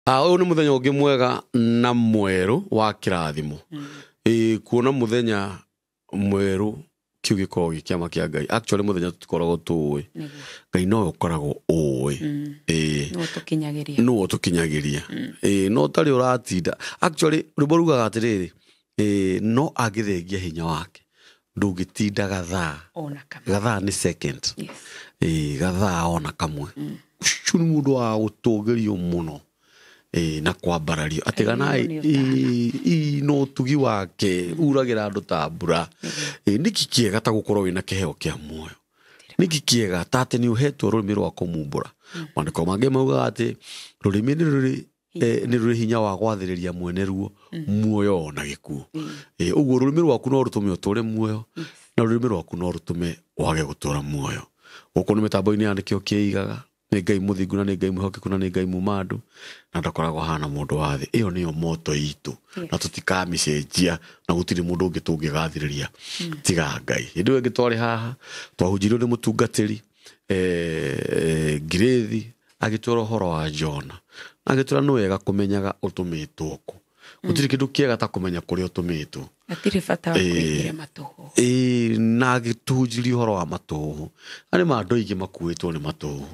Ũyũ nĩ mũthenya ũngĩ mwega na mwerũ wa kĩrathimo. Ĩĩ, kuona mũthenya mwerũ kĩu gĩkoragwo gĩ kĩama kĩa Ngai. Actually mũthenya tũtikoragwo tũĩ. Nĩguo. Ngai nowe ũkoragwo ũĩ. Ĩĩ. Nĩwe ũtũkinyagĩria. Nĩwe ũtũkinyagĩria. Ĩĩ, no ũtarĩ ũratinda. Actually rwĩmbo rugaga atĩrĩrĩ, ĩĩ, no angĩthengia hinya wake ndũngĩtinda gathaa. Ona kamwe. Gathaa nĩ second. Yes. Ĩĩ, gathaa ona kamwe. Ũcio nĩ mũndũ wa gũtũgĩrio mũno. Ĩĩ, na kwambarario. Atĩ ganai, Nĩ ũtana. ĩĩ, no ũtugi wake uragĩra andũ ta mbura. Ĩĩ, nĩkĩ kĩega ta gũkorwo wĩna kĩheo kĩa muoyo? Nĩkĩ kĩega ta atĩ nĩ ũhetwo rũrĩmĩ rwa kũmumbũra? Maandĩko mangĩ maugaga atĩ rũrĩmĩ nĩ rũrĩ hinya wa gwathĩrĩria mwene ruo muoyo ona gĩkuũ. Ĩĩ, ũguo rũrĩmĩ rwaku no rũtũme ũtũre muoyo, na rũrĩmĩ rwaku no rũtũme wage gũtũra muoyo. Gũkũ nĩ mĩtambo-inĩ ya Nĩkĩo Kĩigaga. Nĩ Ngai mũthingu na nĩ Ngai mwĩhokeku na nĩ Ngai muma andũ na ndakoragwo ahana mũndũ wa thĩ. Ĩyo nĩyo moto itũ na tũtikamĩcenjia na gũtirĩ mũndũ ũngĩ tũngĩgathĩrĩria tiga Ngai. Hĩndĩ ĩyo ĩngĩ twarĩ haha twahunjĩirio nĩ mũtungatĩri Ngirĩthi agĩtwĩra ũhoro wa Jona na agĩtwĩra nĩ wega kũmenyaga ũtũmĩtwo kũ. Gũtirĩ kĩndũ kĩega ta kũmenya kũrĩa ũtũmĩtwo. Hatirĩ bata wa kũingĩra matũhũhũ. Ĩĩ, na agĩtũhunjĩria ũhoro wa matũhũhũ. Na nĩ ma andũ aingĩ makuĩtwo nĩ matũhũhũ.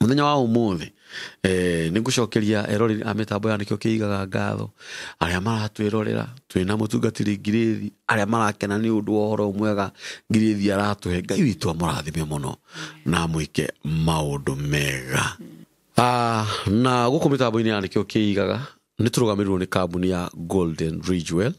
Mũthenya wa ũmũthĩ, nĩ ngũcokeria eroreri a mĩtambo ya Nĩkĩo Kĩigaga ngatho, arĩa maratwĩrorera, twĩna mũtungatĩri Ngirĩthi, arĩa marakena nĩ ũndũ wa ũhoro mwega Ngirĩthi aratũhe. Ngai witũ amũrathime mũno na amwĩke maũndũ mega. Na gũkũ mĩtambo-inĩ ya Nĩkĩo Kĩigaga nĩ tũrũgamĩrĩirwo nĩ kambuni ya Golden Ridgewell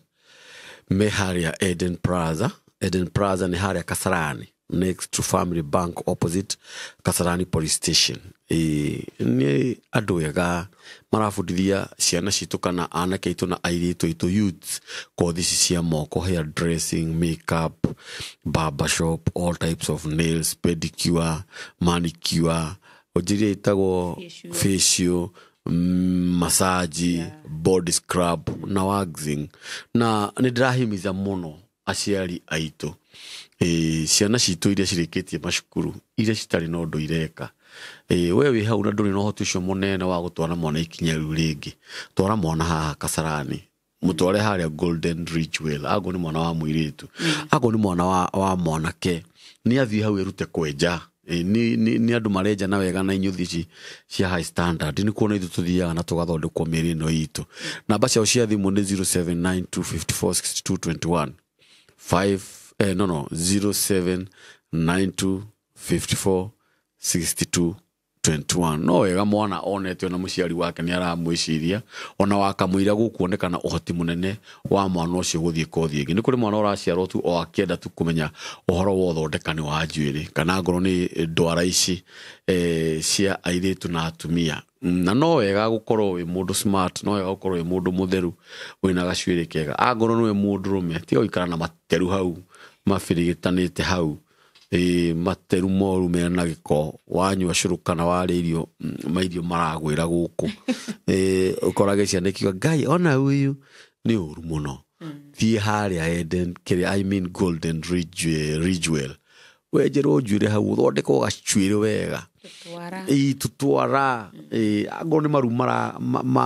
me harĩa Eden Plaza. Eden Plaza nĩ harĩa Kasarani, next to Family Bank, opposite Kasarani Police Station. Ĩĩ, nĩ andũ ega marabundithia ciana citũ kana anake aitũ na airĩtu aitũ youths kothi ici cia moko, hair dressing, makeup, barber shop, all types of nails, pedicure, manicure, ũnjĩrie ĩtagwo Facial. facial, massage, body scrub na waxing. Na nĩ ndĩrahimiza mũno aciari aitũ, ĩĩ, ciana citũ iria cirĩkĩtie macukuru iria citarĩ na ũndũ ireka. Ĩĩ, we wĩ hau na ndũrĩ na ũhoti ũcio mũnene wa gũtwara mwana ikinya rĩu rĩngĩ, twara mwana haha Kasarani, mũtware harĩa Golden Ridgewell. Akorwo nĩ mwana wa mũirĩtu, akorwo nĩ mwana wa mwanake, nĩ athiĩ hau erute kwenja. Ĩĩ, nĩ andũ marenja na wega na inyuthi ici cia high standard. Nĩ kuona ithuĩ tũthiaga na tũgathondekwo mĩĩrĩ ĩno itũ. Namba ciao cia thimũ nĩ 0792546221. 5 no no 0792546221. No wega mwana onete ona mũciari wake nĩ aramwĩciria, ona wakamũira gũkuonekana ũhoti mũnene wa mwana ũcio gũthiĩ kothi ĩngĩ. Nĩ kũrĩ mwana ũraciarwo tu o akĩenda tu kũmenya ũhoro wa ũthondekani wa njuĩrĩ, kana ngorwo nĩ ndwara ici cia airĩtu na atumia. Na no wega gũkorwo wĩ mũndũ smart, no wega gũkorwo wĩ mũndũ mũtheru wĩna gacuĩrĩ kega. Angorwo nĩwe mũndũrũme, tiga gũikara na materu hau mabirigĩtanĩte hau. Ĩĩ, materu moru mena gĩko, wanyua cũrũ kana warĩa irio, mairio maragwĩra gũkũ. Ĩĩ, ũkorage ciana ikiuga Ngai ona ũyũ nĩ ũru mũno. Thiĩ harĩa Eden, kĩrĩa, I mean Golden Ridgewell. Wenjerwo njuĩrĩ hau, ũthondekwo gacuĩrĩ wega. Tũtwara. Ĩĩ, tũtwara. Ĩĩ, angorwo nĩ maru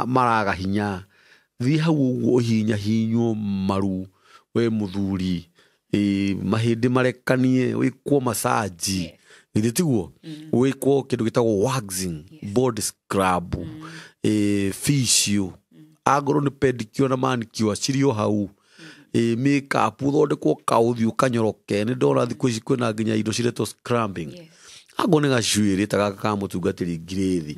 maraga hinya, thiĩ hau ũguo ũhinyahinywo maru we mũthuri. Ĩĩ, mahĩndĩ marekanie, wĩkwo massage. Githĩ tiguo? Wĩkwo kĩndũ gĩtagwo waxing, body scrub, ĩĩ, facial. Angorwo nĩ pedicure na manicure cirĩ o hau. Ĩĩ, makeup ũthondekwo kaũthiũ kanyoroke. Nĩ ndona thikũ ici kwĩna nginya indo ciretwo scrubbing. Angorwo nĩ gacuĩrĩ ta gaka ka mũtungatĩri Ngirĩthi,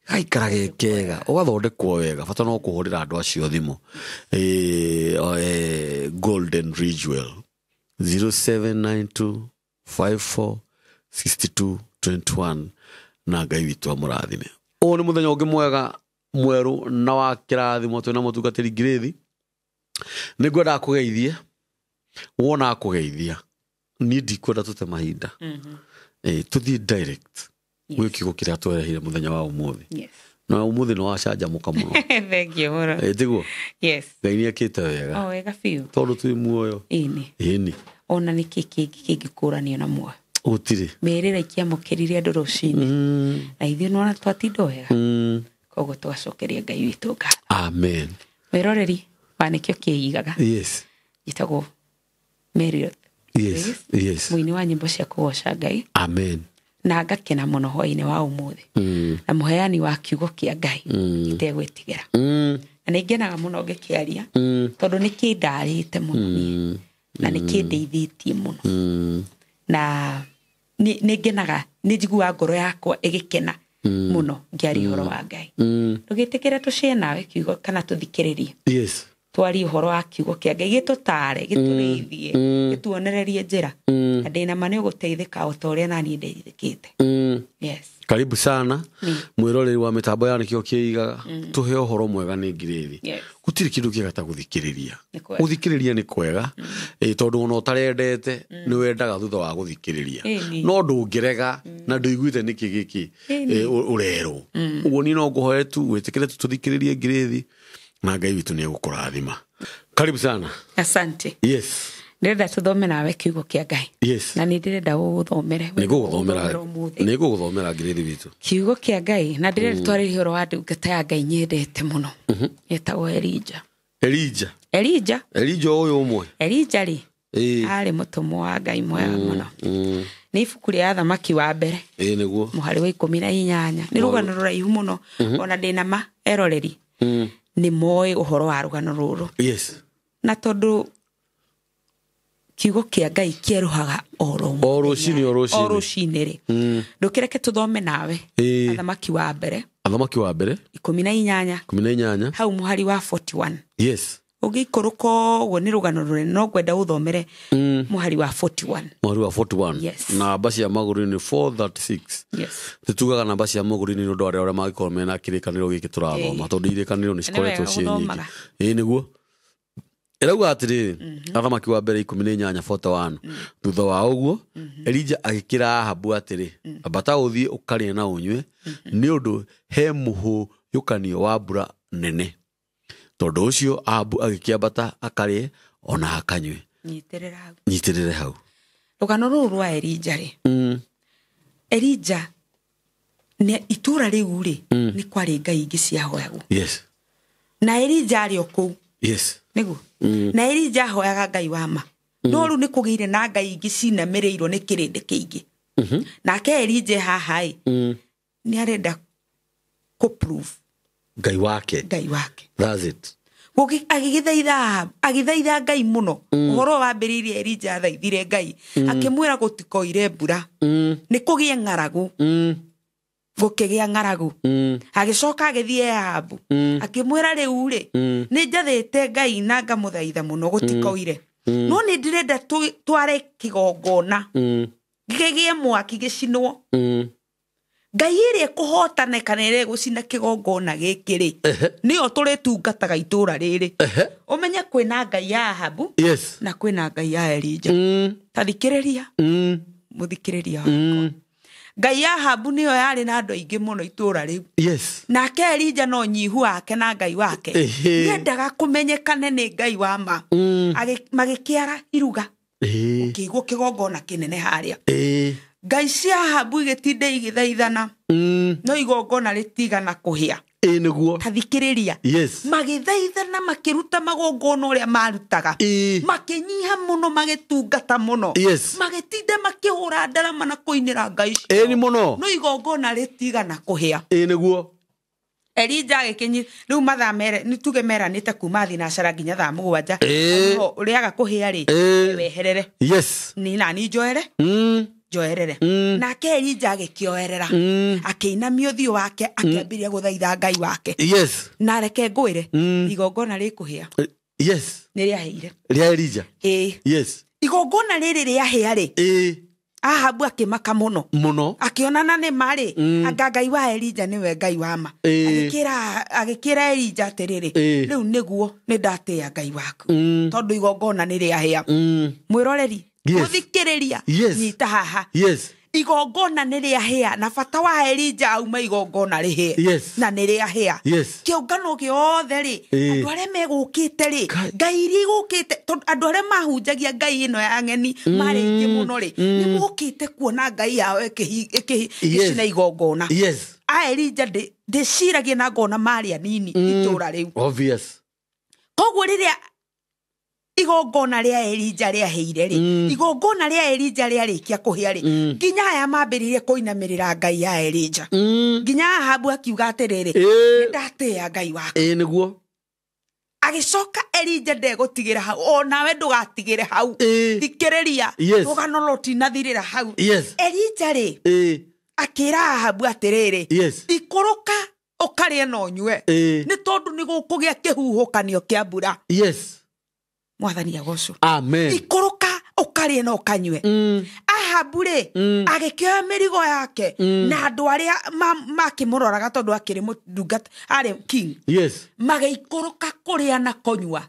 gaikara ge kega, ũgathondekwo wega, bata no kũhũrĩra andũ acio thimũ. Ĩĩ, Golden Ridgewell 0792546221 na Ngai witũ amũrathime. Ũyũ nĩ mũthenya ũngĩ mwega mwerũ na wa kĩrathimo twĩna mũtungatĩri Ngirĩthi. Nĩ ngwendaga kũgeithia, wona akũgeithia, niĩ ndikwenda tũte mahinda. Ĩĩ, tũthiĩ direct gwĩ kiugo kĩrĩa twereheire mũthenya wa ũmũthĩ. Na ũmũthĩ nĩ wacanjamũka mũno. Thank you mũno. Ĩĩ, tiguo? Yes. Ngai nĩ ekĩte wega. O wega biũ. Tondũ twĩ muoyo. Ĩni. Ĩni. Ona nĩkĩ kĩngĩ kĩngĩkũranio na muoyo? Gũtirĩ. Mĩrĩra ikĩamũkĩrire andũ rũcinĩ. Na ithuĩ nĩwona twatinda wega. Koguo tũgacokeria Ngai witũ ngatho. Amen. Mwĩroreri wa Nĩkĩo Kĩigaga, Yes. njĩtagwo Mary Yes. Yes. mũini wa nyĩmbo cia kũgoca Ngai, Amen. na ngakena mũno hwainĩ wa ũmũthĩ na mũheani wa kiugo kĩa Ngai itegwĩtigĩra. Na nĩ ngenaga mũno ngĩkĩaria tondũ nĩ kĩndarĩte mũno niĩ, na nĩ kĩndeithĩtie mũno, na nĩ ngenaga, nĩ njiguaga ngoro yakwa ĩgĩkena mũno ngĩaria ũhoro wa Ngai. Ndũgĩtĩkĩre tũcĩe nawe kiugo kana tũthikĩrĩrie, Yes. twarie ũhoro wa kiugo kĩa Ngai, gĩtũtare, gĩtũrĩithie, gĩtuonererie njĩra, na ndĩna ma nĩ ũgũteithĩka o ta ũrĩa naniĩ ndeithĩkĩte. Yes. Karibu sana mwiroreri wa mitambo ya Nĩkĩo Kĩigaga, tũhe ũhoro mwega nĩ Ngirĩthi. Yes. Gũtirĩ kĩndũ kĩega ta gũthikĩrĩria. Nĩ kwega. Gũthikĩrĩria nĩ kwega, tondũ ona ũtarendete nĩ wendaga thutha wa gũthikĩrĩria, Ĩni. no ndũngĩrega na ndũiguĩte nĩkĩ gĩkĩ ũrerwo. Ũguo niĩ no ngũhoe tu wĩtĩkĩre tu tũthikĩrĩrie Ngirĩthi, na Ngai witũ nĩ egũkũrathima. Karibu sana. Asante. Yes. Ndĩrenda tũthome nawe kiugo kĩa Ngai. Yes. Na nĩ ndĩrenda ũgũthomere. Nĩngũgũthomera. Ũmũthĩ. Nĩngũgũthomera Ngirĩthi witũ. Kiugo kĩa Ngai, na ndĩrenda twarĩrie ũhoro wa ndungata ya Ngai nyendete mũno, yetagwo Elija. Elija. Elija. Elija ũyũ ũmwe. Elija rĩ, Ĩĩ. arĩ mũtũmwo wa Ngai mwega mũno. Nĩ ibuku rĩa Athamaki wa mbere, Ĩĩ nĩguo. mũhari wa 18. Nĩ rũgano rũraihu mũno, ona ndĩna ma eroreri nĩ moĩ ũhoro wa rũgano rũrũ. Yes. Na tondũ kiugo kĩa Ngai kĩerũhaga oro O rũcinĩ, o rũcinĩ. o rũcinĩ rĩ, ndũkĩreke tũthome nawe Ĩĩ. Athamaki wa mbere Athamaki wa mbere 18, 18. hau mũhari wa 41. Yes. Ũngĩikũrũka ũguo nĩ rũgano rũnene, no ngwenda ũthomere mũhari wa 41. Mũhari wa 41. Yes. Namba cia magũrũ-inĩ 436. Yes. Tũtugaga namba cia magũrũ-inĩ nĩ ũndũ wa arĩa mangĩkorwo mena kĩrĩkanĩro gĩkĩ tũrathoma, tondũ irĩkanĩro nĩ cikoretwo Nĩ ciĩ wega nyingĩ. gũthomaga. Ĩĩ nĩguo. Ĩrauga atĩrĩrĩ, Athamaki wa mbere 18:41. Thutha wa ũguo Elija agĩkĩra Ahabu atĩrĩ, ambata ũthiĩ ũkarĩe na ũnyue, nĩ ũndũ he mũhũyũkanio wa mbura nene. Tondũ ũcio Ahabu agĩkĩambata akarĩe ona akanyue. Nyitĩrĩra hau. Nyitĩrĩre hau. Rũgano rũrũ rwa Elija rĩ, Elija nĩ itũra rĩu rĩ, nĩ kwarĩ ngai ingĩ ciahoyagwo. Yes. Na Elija arĩ o kũu. Yes. Nĩguo. Na Elija ahoyaga Ngai wa ma. No rĩu nĩ kũgĩire na ngai ingĩ cinamĩrĩirwo nĩ kĩrĩndĩ kĩingĩ. Nake Elija haha ĩ, nĩ arenda kũ prove Ngai wake. Ngai wake. That's it. Agĩgĩthaitha, agĩthaitha Ngai mũno. Ũhoro wambĩrĩirie Elija athaithire Ngai, akĩmwĩra gũtikoire mbura, nĩ kũgĩe ng'aragu. Gũkĩgĩa ng'aragu. Agĩcoka agĩthiĩ Ahabu, akĩmwĩra rĩu rĩ, nĩ njathĩte Ngai na ngamũthaitha mũno gũtikoire, no nĩ ndĩrenda tware kĩgongona gĩgĩe mwaki gĩcinwo. Ngai ĩrĩa ĩkũhotana kana ĩrĩa ĩgũcina kĩgongona gĩkĩ rĩ, nĩyo tũrĩtungataga itũra rĩrĩ. Ũmenye kwĩna Ngai ya Ahabu Yes. na kwĩna Ngai ya Elija. Ta thikĩrĩria, mũthikĩrĩria wakwa, Ngai ya Ahabu nĩyo yarĩ na andũ aingĩ mũno itũra rĩu. Yes. Nake Elija no nyihu wake na Ngai wake, nĩendaga kũmenyekane nĩ Ngai wa ma. Magĩkĩara iruga, kĩigwo kĩgongona kĩnene harĩa. Ngai cia Ahabu igĩtinda igĩthaithana, no igongona rĩtigana kũhĩa. Ĩĩ nĩguo. Ta thikĩrĩria. Yes. Magĩthaithana, makĩruta magongona ũrĩa marutaga, makĩnyiha mũno, magĩtungata mũno, Yes. magĩtinda makĩhũra ndarama na kũinĩra ngai ciao. Ĩĩ nĩ mũno. No igongona rĩtigana kũhĩa. Ĩĩ nĩguo. Elija agĩkĩnyi rĩu mathaa mere nĩ tuge meranĩte kuma thinacara nginya thaa 7. Ũrĩaga kũhĩa rĩ, weherere. Yes. Nĩ nani njoere, njoerere. Nake Elija agĩkĩoerera, akĩinamia ũthiũ wake, akĩambĩrĩria gũthaitha Ngai wake. Yes. Na reke ngwĩre, igongona rĩkũhĩa. Yes. Nĩ rĩahĩire. Rĩa Elija. Ĩĩ. Yes. Igongona rĩrĩ rĩahĩa rĩ, Ahabu akĩmaka mũno. Mũno. Akĩonana nĩ marĩ anga Ngai wa Elija nĩwe Ngai wa ma. Agĩkĩra Elija atĩrĩrĩ, rĩu nĩguo nĩ ndatĩĩa Ngai waku, tondũ igongona nĩ rĩahĩa. Mwĩroreri, mũthikĩrĩria, nyita haha. Yes. Igongona nĩ rĩahĩa, na bata wa Elija auma igongona rĩhĩe. Yes. Na nĩ rĩahĩa. Yes. Kĩũngano gĩothe rĩ, andũ arĩa megũkĩte rĩ, ngai iria igũkĩte, tondũ andũ arĩa mahunjagia ngai ĩno ya ng'eni marĩ aingĩ mũno rĩ, nĩ mokĩte kuona ngai yao ĩkĩcina igongona. Yes. a Elija ndĩciragia na ngona marĩ anini itũra rĩu. Obvious. Koguo rĩrĩa igongona rĩa Elija rĩahĩire rĩ, igongona rĩa Elija rĩarĩkia kũhĩa rĩ, nginya aya mambĩrĩirie kũinamĩrĩra ngai ya Elija. Nginya Ahabu akiuga atĩrĩrĩ, nĩndatĩĩa ngai waku. Ĩĩ nĩguo. Agĩcoka Elija ndegũtigĩra hau, o nawe ndũgatigĩre hau. Thikĩrĩria, rũgano rũtinathirĩra hau. Elija rĩ, akĩra Ahabu atĩrĩrĩ, ikũrũka ũkarĩe na ũnyue, nĩ tondũ nĩ gũkũgĩa kĩhuhũkanio kĩa mbura. Mwathani agocwo. Amen. Ikũrũka ũkarĩe na ũkanyue. Ahabu rĩ, agĩkĩoya mĩrigo yake na andũ arĩa makĩmũroraga tondũ akĩrĩ mũndungata, arĩ king. Magĩikũrũka kũrĩa na kũnyua.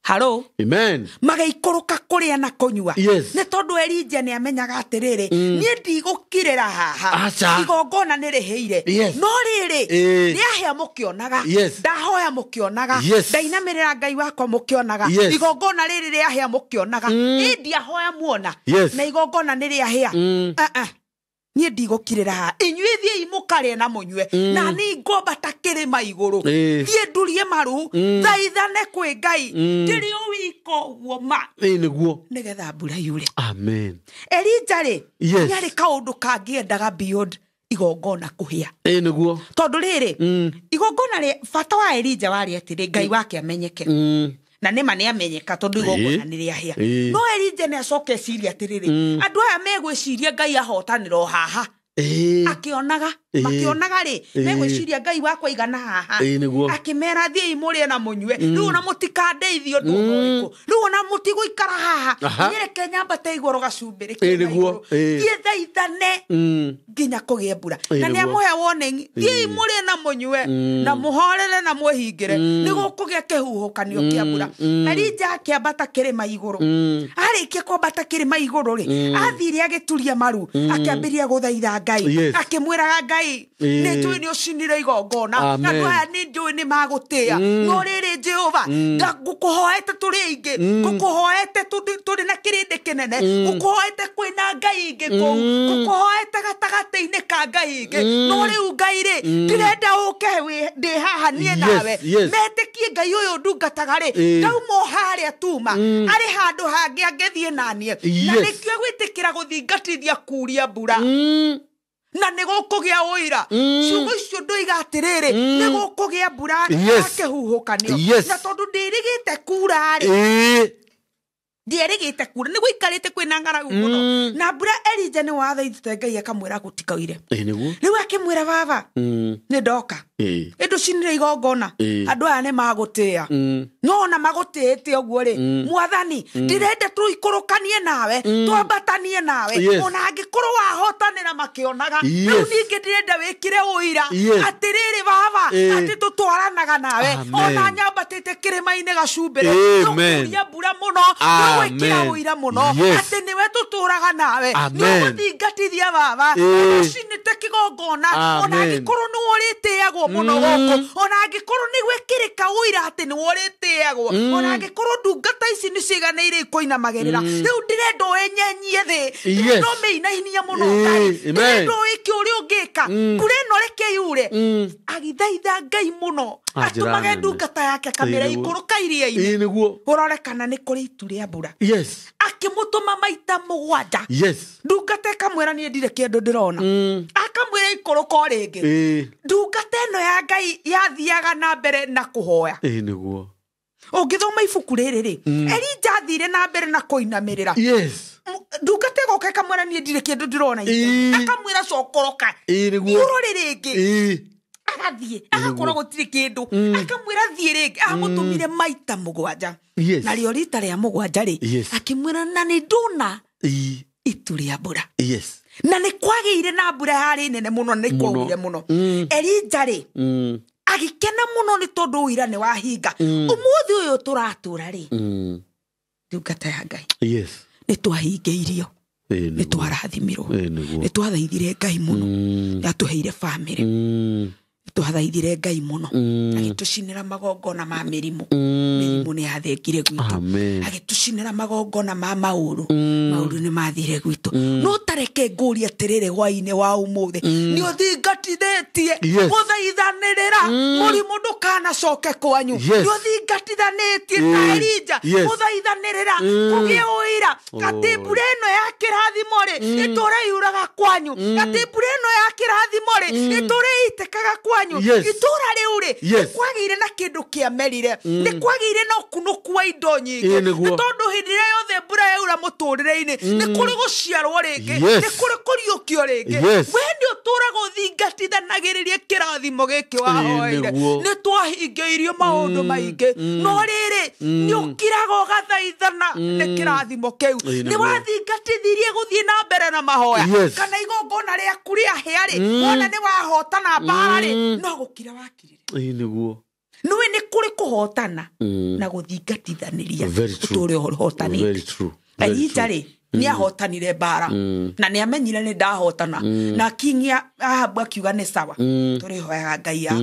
Haro. Amen. Magĩikũrũka kũrĩa na kũnyua. Nĩ tondũ Elija nĩ amenyaga atĩrĩrĩ, niĩ ndigũkirĩra haha. Igongona nĩ rĩhĩire. No rĩrĩ, rĩahĩa mũkĩonaga. Ndahoya mũkĩonaga. Ndainamĩrĩra ngai wakwa mũkĩonaga. Igongona rĩrĩ rĩahĩa mũkĩonaga. Ĩ ndiahoya muona. Na igongona nĩ rĩahĩa. Niĩ ndigũkirĩra haha. Inyuĩ thiĩi mũkarĩe na mũnyue. Na niĩ ngwambata kĩrĩma igũrũ. Thiĩ ndurie maru. Thaithane kwĩ Ngai. Ndĩrĩ o wika ũguo ma. Ĩĩ nĩguo. Nĩgetha mbura yure. Amen. Elija rĩ, nĩarĩ kaũndũ kangĩendaga beyond igongona kũhĩa. Ĩĩ nĩguo. Tondũ rĩrĩ, igongona rĩ, bata wa Elija warĩ atĩrĩ, Ngai wake amenyeke. Na nĩma nĩamenyeka tondũ igongona nĩ rĩahĩa. No Elija nĩ acoka eciria atĩrĩrĩ, andũ aya megwĩciria Ngai ahotanĩra o haha. Akĩonaga, makĩonaga rĩ, megwĩciria Ngai wakwa igana haha. Akĩmera thiĩi mũrĩe na mũnyue. Rĩu ona mũtikandeithie ũndũ ũrĩkũ. Rĩu ona mũtigũikara haha. Niĩ reke nyambate igũrũ gacumbĩrĩ kĩrĩma igũrũ. Thiĩ thaithane nginya kũgĩe mbura. Na nĩamũhe warning, thiĩi mũrĩe na mũnyue, na mũhorere na mwĩhingĩre. Nĩ gũkũgĩa kĩhuhũkanio kĩa mbura. Elija akĩambata kĩrĩma igũrũ. Arĩkia kwambata kĩrĩma igũrũ rĩ, athire agĩturia maru, akĩambĩrĩria gũthaitha Ngai. Akĩmwĩraga Ngai, nĩ njũĩ nĩ ũcinire igongona. Andũ aya nĩ njũĩ nĩ magũtĩĩa. No rĩrĩ Jehova, ngũkũhoete tũrĩ aingĩ, ngũkũhoete tũrĩ na kĩrĩndĩ kĩnene, ngũkũhoete kwĩna Ngai ingĩ kũu, ngũkũhoete gatagatĩ-inĩ ka Ngai ingĩ. No rĩu Ngai rĩ, ndĩrenda ũke ndĩ haha niĩ nawe. Metĩkie Ngai ũyũ ndungataga rĩ, ndauma o harĩa tuma, arĩ handũ hangĩ angĩthiĩ na niĩ. Na nĩkĩo gwĩtĩkĩra gũthingatithia kuria mbura. Na nĩ gũkũgĩa ũira. Ciugo icio ndoiga atĩrĩrĩ, nĩ gũkũgĩa mbura ya kĩhuhũkanio. Na tondũ ndĩrĩgĩte kura rĩ, ndĩerĩgĩte kura, nĩ gũikarĩte kwĩna ng'aragu mũno. Na mbura Elija nĩ wathaithĩte Ngai akamwĩra gũtikaire. Rĩu akĩmwĩra baba, nĩ ndoka. Ĩndũcinire igongona. Andũ aya nĩ magũtĩĩa. No ona magũtĩĩte ũguo rĩ, mwathani, ndĩrenda tũikũrũkanie nawe, twambatanie nawe. Ona angĩkorwo wahotanĩra makĩonaga, rĩu ningĩ ndĩrenda wĩkĩre ũira. Atĩrĩrĩ baba, atĩ tũtwaranaga nawe. Ona nyambatĩte kĩrĩma-inĩ gacumbĩrĩ, tũkuria mbura mũno, tũgwĩkĩra ũira mũno, atĩ nĩwe tũtũraga nawe. Nĩ ũgũthingatithia baba, ũcinĩte kĩgongona, ona angĩkorwo nĩwe ũrĩtĩagwo mũno gũkũ, ona angĩkorwo nĩ gwĩkĩrĩka ũira atĩ nĩwe ũrĩtĩagwo, ona angĩkorwo ndungata ici nĩ ciganĩire ikũinamagĩrĩra, rĩu ndĩrenda ũenyenyie thĩ, ndĩrenda ũmĩinainie mũno Ngai, ndĩrenda ũĩke ũrĩa ũngĩka, mbura ĩno reke yure. Agĩthaitha Ngai mũno, atũmage ndungata yake akamĩra ikũrũka iria-inĩ, ũrore kana nĩ kũrĩ itu rĩa mbura. Akĩmũtũma maita mũgwanja. Ndungata ĩkamwĩra niĩ ndirĩ kĩndũ ndĩrona. Akamwĩra ikũrũka o rĩngĩ. Ndungata ĩno ya Ngai yathiaga na mbere na kũhoya. Ũngĩthoma ibuku rĩrĩ rĩ, Elija athire na mbere na kũinamĩrĩra. Ndungata ĩgoka ĩkamwĩra niĩ ndirĩ kĩndũ ndĩrona. Akamwĩra cokoroka. Ũrore rĩngĩ. Agathiĩ, agakora gũtirĩ kĩndũ. Akamwĩra thiĩ rĩngĩ, amũtũmire maita mũgwanja. Narĩo rita rĩa mũgwanja rĩ, akĩmwĩra na nĩ ndona itu rĩa mbura. Na nĩ kwagĩire na mbura yarĩ nene mũno, nĩ kwaurire mũno. Elija rĩ, agĩkena mũno nĩ tondũ ũira nĩ wahinga. Ũmũthĩ ũyũ tũratũra rĩ, ndungata ya Ngai, nĩ twahingĩirio, nĩ twarathimirwo, nĩ twathaithire Ngai mũno, nĩ atũheire bamĩrĩ. Twathaithire Ngai mũno. Agĩtũcinĩra magongona ma mĩrimũ. Mĩrimũ nĩ yathengire gwitũ. Amen. Agĩtũcinĩra magongona ma maũru. Maũru nĩ mathire gwitũ. No tareke ngũrie atĩrĩrĩ hwainĩ wa ũmũthĩ. Nĩ ũthingatithĩtie Yes. gũthaithanĩrĩra mũrimũ ndũkanacoke kwanyu. Yes. Nĩ ũthingatithanĩtie ta Elija Yes. gũthaithanĩrĩra kũgĩe ũira atĩ mbura ĩno ya kĩrathimo rĩ ĩtũre yuraga kwanyu, atĩ mbura ĩno ya kĩrathimo rĩ ĩtũre ĩitĩkaga kwanyu. Yes. Itũra rĩu rĩ Yes. nĩ kwagĩire na kĩndũ kĩamerire, nĩ kwagĩire na ũkunũku wa indo nyingĩ. Ĩĩ, nĩguo. Nĩ tondũ hĩndĩ ĩrĩa yothe mbura yaura mũtũrĩre-inĩ nĩ kũrĩ gũciarwo rĩngĩ, Yes. nĩ kũrĩ kũriũkio rĩngĩ. Yes. We nĩ ũtũraga ũthingatithanagĩrĩria kĩrathimo gĩkĩ wahoeire. Nĩguo. Nĩ twahingĩirio maũndũ maingĩ, no rĩrĩ nĩ ũkiraga ũgathaithana nĩ kĩrathimo kĩu. Ĩĩ, Nĩ nĩguo. wathingatithirie gũthiĩ na mbere na mahoya. Yes. Kana igongona rĩaku rĩahĩa rĩ, wona nĩ wahotana mbara rĩ, no gũkira wakirire. Ĩĩ, nĩguo. Nĩũĩ nĩ kũrĩ kũhotana na gũthingatithanĩria Very true. ũtũre ũhotanĩte. Very true. Very Elija true. rĩ nĩ ahotanire mbara na nĩ amenyire nĩ ndahotana, na kingia Ahabu akiuga nĩ sawa, tũrĩhoyaga Ngai yaku.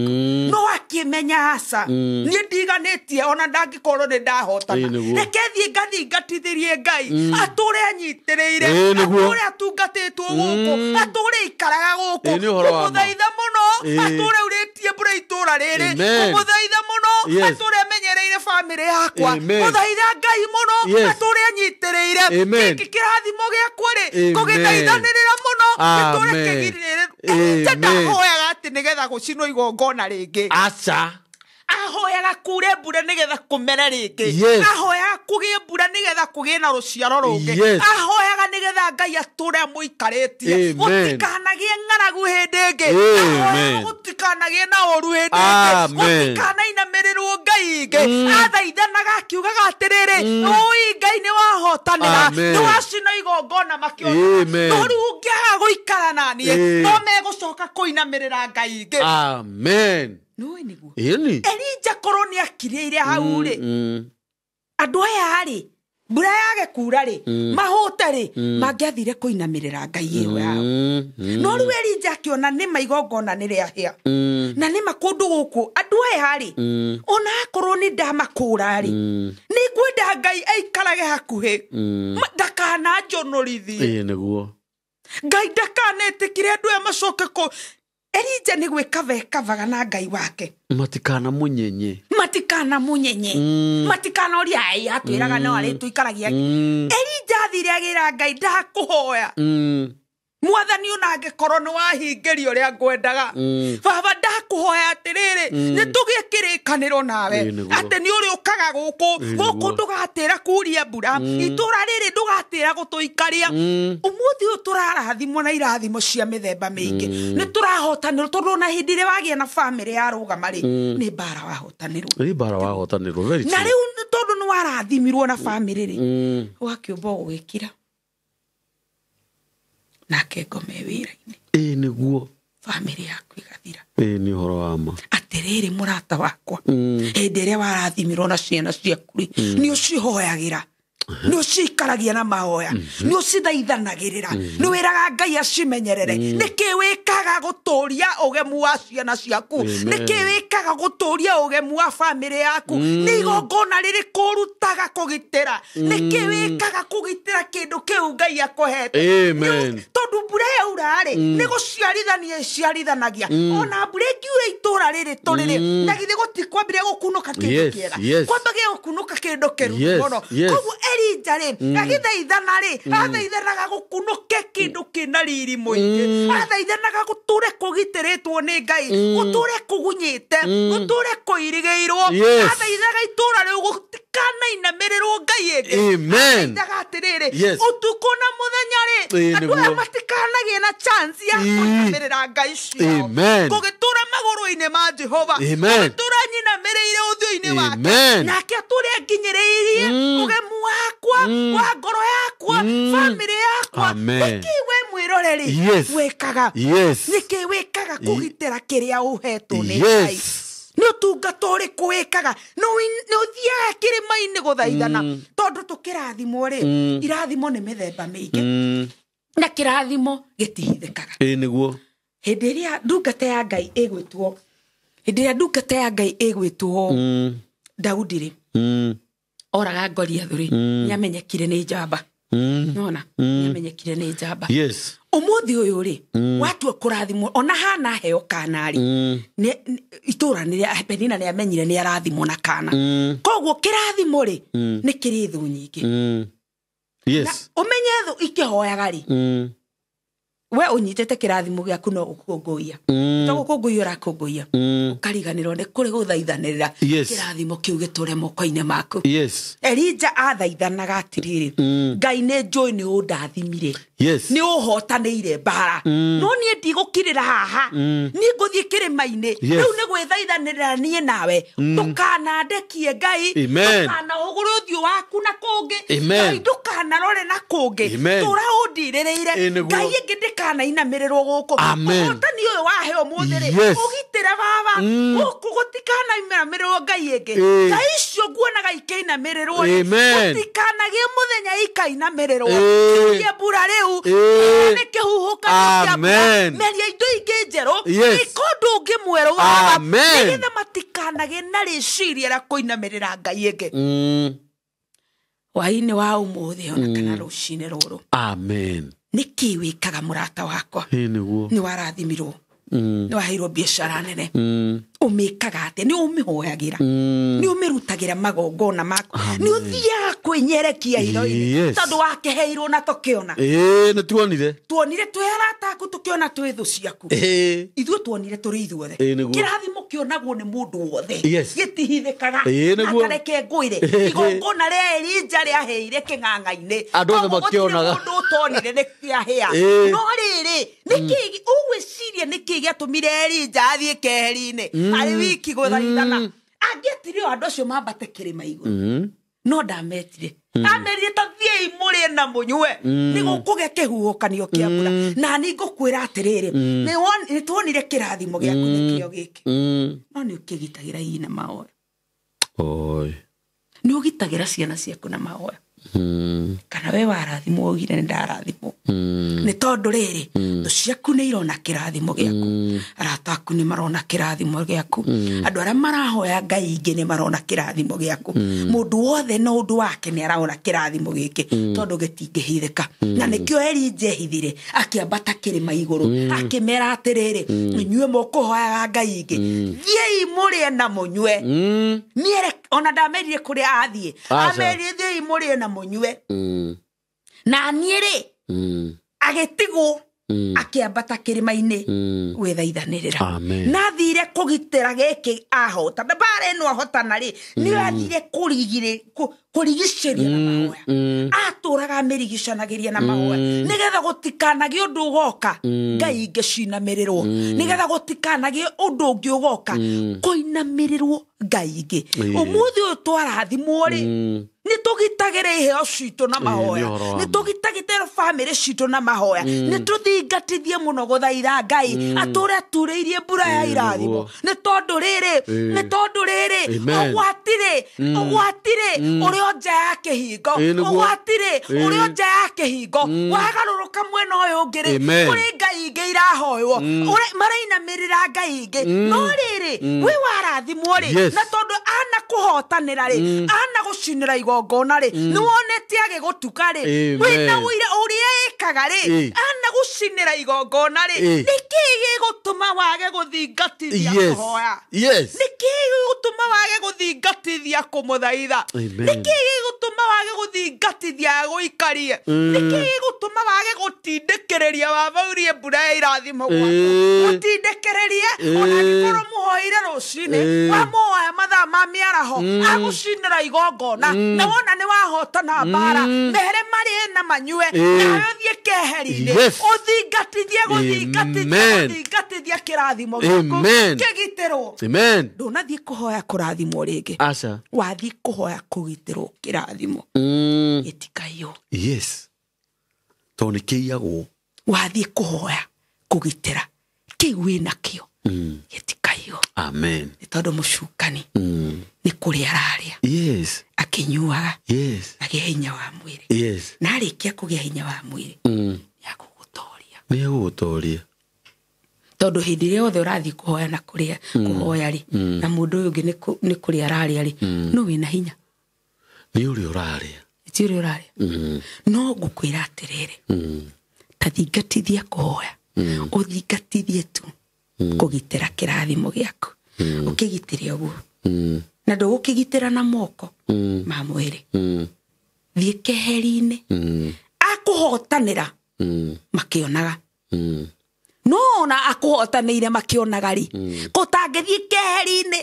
No akĩmenya aca, niĩ ndiganĩtie ona ndangĩkorwo nĩ ndahotana, Ĩĩ, nĩguo. reke thiĩ ngathingatithĩrie Ngai atũre anyitĩrĩire, Ĩĩ, nĩguo. atũre atungatĩtwo gũkũ, atũre aikaraga gũkũ. Ĩĩ, nĩ ũhoro wa ma. Kũmũthaitha mũno Ĩĩ. atũre aurĩtie mbura itũra rĩrĩ. Amen. Kũmũthaitha mũno Yes. atũre amenyereire bamĩrĩ yakwa. Amen. Gũthaitha Ngai mũno Yes. atũre anyitĩrĩire. Amen. Gĩkĩ kĩrathimo gĩakwa rĩ, Amen. kũgĩthaithanĩrĩra mũno gĩtũre Amen. kĩgirĩrĩre. Amen. Elija ndahoyaga atĩ nĩgetha gũcinwo igongona rĩngĩ. Aca. Ahoyaga kure mbura nĩgetha kũmere rĩngĩ. Yes. Ahoyaga kũgĩe mbura nĩgetha kũgĩe na rũciaro rũngĩ. Yes. Ahoyaga nĩgetha Ngai atũre amũikarĩtie. Amen. Gũtikanagĩe ng'aragu hĩndĩ ĩngĩ. Amen. Ahoyaga gũtikanagĩe na ũru hĩndĩ ĩngĩ. Amen. Gũtikanainamĩrĩrwo Ngai ĩngĩ. Athaithanaga akiugaga atĩrĩrĩ, ũi Ngai nĩ wahotanĩra, Amen. nĩ wacina igongona makĩona. Amen. No rĩu ũngĩaga gũikara na niĩ, Ĩĩ. no megũcoka kũinamĩrĩra Ngai ĩngĩ. Amen. Nĩũĩ nĩguo Ĩni. Elija korwo nĩ akirĩire hau rĩ, andũ aya rĩ, mbura yage kura rĩ, mahũte rĩ, mangĩathire kũinamĩrĩra Ngai ĩyo yao. No rĩu Elija akĩona nĩ ma igongona nĩ rĩahĩa, na nĩ ma kũndũ gũkũ andũ aya rĩ, ona akorwo nĩ ndamakũra rĩ, nĩ ngwenda Ngai aikarage hakuhĩ, ndakananjonorithie. Ĩĩ, nĩguo. Ngai ndakanetĩkire andũ aya macoke kũ. Elija nĩ gwĩkaba ekavaga na Ngai wake. Matikana munyenye. Matikana munyenye, matikana ai atwĩraga no arĩ tũikaragia. Elija athire agĩra Ngai ndakũhoya mwathani ona angĩkorwo nĩ wahingĩria ũrĩa ngwendaga, baba ndakũhoya atĩrĩrĩ, nĩ tũgĩe kĩrĩkanĩro nawe Ĩĩ, nĩguo. atĩ nĩ ũrĩũkaga gũkũ. Ĩĩ, Gũkũ nĩguo. ndũgatĩra kuria mbura, itũra rĩrĩ ndũgatĩra gũtũikaria. Ũmũthĩ ũyũ tũrarathimwo na irathimo cia mĩthemba mĩingĩ, nĩ tũrahotanĩrwo tondũ ona hĩndĩ ĩrĩa wagĩa na bamĩrĩ yarũgama rĩ, nĩ mbara wahotanĩrwo. Nĩ mbara wahotanĩrwo. Very Na true. rĩu tondũ nĩ warathimirwo na bamĩrĩ rĩ, ũgakĩũmba ũgĩkira nake ngome wĩra-inĩ. Ĩĩ, nĩguo. Bamĩrĩ yaku ĩgathira. Ĩĩ, nĩ ũhoro wa ma. Atĩrĩrĩ mũrata wakwa, hĩndĩ ĩrĩa warathimirwo na ciana ciaku rĩ, nĩ ũcihoyagĩra, nĩ ũcikaragia na mahoya, nĩ ũcithaithanagĩrĩra, nĩ wĩraga Ngai acimenyerere. Nĩkĩ wĩkaga gũtũria ũgemu wa ciana ciaku? Amen. Nĩkĩ wĩkaga gũtũria ũgemu wa bamĩrĩ yaku? Nĩ igongona rĩrĩkũ ũrutaga kũgitĩra? Nĩkĩ wĩkaga kũgitĩra kĩndũ kĩu Ngai akũhete? Amen. Tondũ mbura yaura rĩ, nĩ gũciarithania ĩciarithanagia. Ona mbura ĩngiura itũra rĩrĩ tũrĩ rĩ, na githĩ gũtikwambire gũkunũka kĩndũ Yes, kĩega? yes. Kwambagia gũkunũka kĩndũ kĩruru Yes, mũno. yes. Koguo Elija rĩ, agĩthaithana rĩ, athaithanaga gũkunũke kĩndũ kĩna riri mũingĩ, athaithanaga gũtũre kũgitĩrĩtwo nĩ Ngai, gũtũre kũgunyĩte, gũtũre kũirigĩirwo. Yes. Athaithaga itũra rĩu gũtikanainamĩrĩrwo Ngai ĩngĩ. Amen. Athaithaga atĩrĩrĩ, Yes. ũtukũ na mũthenya rĩ, Ĩĩ, andũ aya nĩguo. matikanagĩe na chance ya Ĩĩ. kũinamĩrĩra Ngai ciao. Amen. Gũgĩtũra magũrũ-inĩ ma Jehova, Amen. gũgĩtũra nyinamĩrĩire ũthiũ-inĩ wake, Amen. nake atũre nginyĩrĩirie ũgemu wakwa wa ngoro yakwa, bamĩrĩ yakwa. Amen. Nĩkĩ we mwĩroreri Yes. wĩkaga? Yes. Nĩkĩ wĩkaga kũgitĩra kĩrĩa ũhetwo nĩ Ngai? Yes. Nĩ ũtungata ũrĩkũ wĩkaga? Nĩ ũthiaga kĩrĩma-inĩ gũthaithana? Tondũ tũkĩrathimwo rĩ, irathimo nĩ mĩthemba mĩingĩ, na kĩrathimo gĩtihithĩkaga. Ĩĩ, nĩguo. Hĩndĩ ĩrĩa ndungata ya Ngai ĩgwĩtwo Hĩndĩ ĩrĩa ndungata ya Ngai ĩgwĩtwo Daudi rĩ, oraga Goliath rĩ, nĩamenyekire nĩ njamba. Nona nĩamenyekire nĩ njamba. Yes. Ũmũthĩ ũyũ rĩ, watua kũrathimwo ona hana heo kana rĩ, itũra nĩ Penina nĩamenyire nĩ arathimwo na kana. Koguo kĩrathimo rĩ, nĩ kĩrĩ thũ nyingĩ. Yes. Ũmenye thũ ikĩhoyaga rĩ, we ũnyitĩte kĩrathimo gĩaku no gũkũngũiya. To gũkũngũiya ũrakũngũiya. Ũkariganĩrwo nĩ kũrĩ gũthaithanĩrĩra kĩrathimo kĩu gĩtũre moko-inĩ maku. Yes. Elija athaithanaga atĩrĩrĩ, Ngai nĩ njũĩ nĩ ũndathimire. Yes. Nĩ ũhotanĩire mbara. No niĩ ndigũkirĩra haha. Niĩ ngũthiĩ kĩrĩma-inĩ. Rĩu nĩ gwĩthaithanĩrĩra niĩ nawe. Ndũkanandekie Ngai. Ndũkanahũgũre ũthiũ waku na kũngĩ. Ngai ndũkanarore na kũngĩ. Tũra ũndirĩrĩire. Ngai ĩngĩ ndĩkanainamĩrĩrwo gũkũ. Ũhotani ũyũ wahe ũmũthĩ rĩ, ũgitĩre baba. Gũkũ gũtikanainamĩrĩrwo Ngai ĩngĩ. Ngai icio nguonaga ikĩinamĩrĩrwo rĩ, gũtikanagĩe mũthenya ikainamĩrĩrwo. Kiuria mbura rĩu. Nĩ kĩhuhũkanio kĩa mbura. Meria indo ingĩ njerũ. Ĩka ũndũ ũngĩ mwerũ baba. Nĩgetha matikanagĩe na rĩciria rĩa kũinamĩrĩra Ngai ĩngĩ. Hwaĩ-inĩ wa ũmũthĩ ona kana rũcinĩ rũrũ. Amen. Nĩkĩ wĩkaga mũrata wakwa? Nĩ warathimirwo. Nĩ waheirwo biacara nene. Ũmĩkaga atĩa? Nĩ ũmĩhoyagĩra. Nĩ ũmĩrutagĩra magongona maku. Nĩ ũthiaga kwĩnyerekia hitho-inĩ. Tondũ wakeheirwo na tũkĩona. Nĩ tuonire. Tuonire twĩ arata aku, tũkĩona twĩ thũ ciaku. Ithuĩ tuonire tũrĩ ithuothe. Kĩrathimo kĩonagwo nĩ mũndũ wothe. Gĩtihithĩkaga. Akareke ngwĩre. Igongona rĩa Elija rĩaheire kĩng'ang'a-inĩ. Andũ othe makĩonaga. Mũndũ ũtonire nĩ kĩahĩa. No rĩrĩ, nĩkĩ ũgwĩciria nĩkĩ gĩatũmire Elija athiĩ keheri-inĩ arĩ wiki gũthaithana? Angĩetire o andũ acio mambate kĩrĩma igũrũ. No ndametire. Amerire ta thiĩi mũrĩe na mũnyue. Nĩ gũkũgĩa kĩhuhũkanio kĩa mbura. Na niĩ ngũkwĩra atĩrĩrĩ, nĩ tuonire kĩrathimo gĩaku nĩkĩo gĩkĩ. No nĩ ũkĩgitagĩra hihi na mahoya. Nĩ ũgitagĩra ciana ciaku na mahoya. Kana we warathimwo ugire nĩ ndarathimwo. Nĩ tondũ rĩrĩ, thũ ciaku nĩ irona kĩrathimo gĩaku. Arata aku nĩ marona kĩrathimo gĩaku. Andũ arĩa marahoya Ngai ingĩ nĩ marona kĩrathimo gĩaku. Mũndũ wothe na ũndũ wake nĩ arona kĩrathimo gĩkĩ tondũ gĩtingĩhithĩka. Na nĩkĩo Elija ehithire akĩambata kĩrĩma igũrũ akĩmera atĩrĩrĩ, inyuĩ mũkũhoyaga Ngai ingĩ, thiĩi mũrĩe na mũnyue. Niĩ ona ndamerire kũrĩa athiĩ. Amerire thiĩi mũrĩe na mũnyue. Na niĩ rĩ, agĩtigwo akĩambata kĩrĩma-inĩ gwĩthaithanĩrĩra. Na athire kũgitĩra gĩkĩ ahota. Na mbara ĩno ahotana rĩ, nĩ athire kũrigicĩria na mahoya. Atũraga amĩrigicanagĩria na mahoya. Nĩgetha gũtikanagĩe ũndũ ũgoka Ngai ingĩ cinamĩrĩrwo. Nĩgetha gũtikanagĩe ũndũ ũngĩ ũgoka kũinamĩrĩrwo Ngai ingĩ. Ũmũthĩ ũyũ twarathimwo rĩ, nĩ tũgitagĩra iheo citũ na mahoya. Nĩ tũgitagĩra bamĩrĩ citũ na mahoya. Nĩ tũthingatithie mũno gũthaitha Ngai atũre aturĩirie mbura ya irathimo. Nĩ tondũ rĩrĩ, nĩ tondũ rĩrĩ, ũgwati-rĩ, ũgwati-rĩ, ũrĩ o nja ya kĩhingo. Ũgwati-rĩ, ũrĩ o nja ya kĩhingo. Wagarũrũka mwena ũyũ ũngĩ rĩ, kũrĩ Ngai ingĩ irahoywo. Marainamĩrĩra Ngai ingĩ. No rĩrĩ, wĩ warathimwo rĩ, na tondũ ana kũhotanĩra rĩ, ana gũcinĩra igongona rĩ, nĩ wonete agĩgũtuka rĩ, wĩna ũira ũrĩa ĩkaga rĩ, ana gũcinĩra igongona rĩ, nĩkĩ gĩgũtũma wage gũthingatithia kũhoya? Nĩkĩ gĩgũtũma wage gũthingatithia kũmũthaitha? Nĩkĩ gĩgũtũma wage gũthingatithia gũikarie? Nĩkĩ gĩgũtũma wage gũtindĩkĩrĩria wabaurie mbura ya irathimo gwaku? Gũtindĩkĩrĩrie ona angĩkorwo mũhoire rũcinĩ, wamũhoya mathaa ma mĩaraho, agũcinĩra igongona, na wona nĩ wahotana mbara, mere marĩe na manyue, nawe ũthiĩ keheri-inĩ, ũthingatithie gũthingatithia gũthingatithia kĩrathimo gĩaku kĩgitĩrwo. Ndũnathiĩ kũhoya kũrathimwo rĩngĩ. Wathiĩ kũhoya kũgitĩrwo kĩrathimo gĩtikaiywo. Yes. Tondũ nĩ kĩiyagwo. Wathiĩ kũhoya kũgitĩra kĩu wĩnakĩo gĩtikaiywo. Amen. Nĩ tondũ mũcukani nĩ kũrĩa ararĩa. Yes. Akĩnyuaga. Yes. Agĩa hinya wa mwĩrĩ. Yes. Na arĩkia kũgĩa hinya wa mwĩrĩ, nĩ agũgũtoria. Nĩ agũgũtoria. Tondũ hĩndĩ ĩrĩa yothe ũrathiĩ kũhoya na kũrĩa kũhoya rĩ, na mũndũ ũyũ ũngĩ nĩ kũrĩa ararĩa rĩ, no wĩna hinya. Nĩ ũrĩa ũrarĩa. Ti ũrĩa ũrarĩa. No ngũkwĩra atĩrĩrĩ, ta thingatithia kũhoya, ũthingatithie tu kũgitĩra kĩrathimo gĩaku, ũkĩgitĩre ũguo, na ndũgũkĩgitĩra na moko ma mwĩrĩ. Thiĩ keheri-inĩ, akũhotanĩra makĩonaga, no ona akũhotanĩire makĩonaga rĩ, kũtangĩthiĩ keheri-inĩ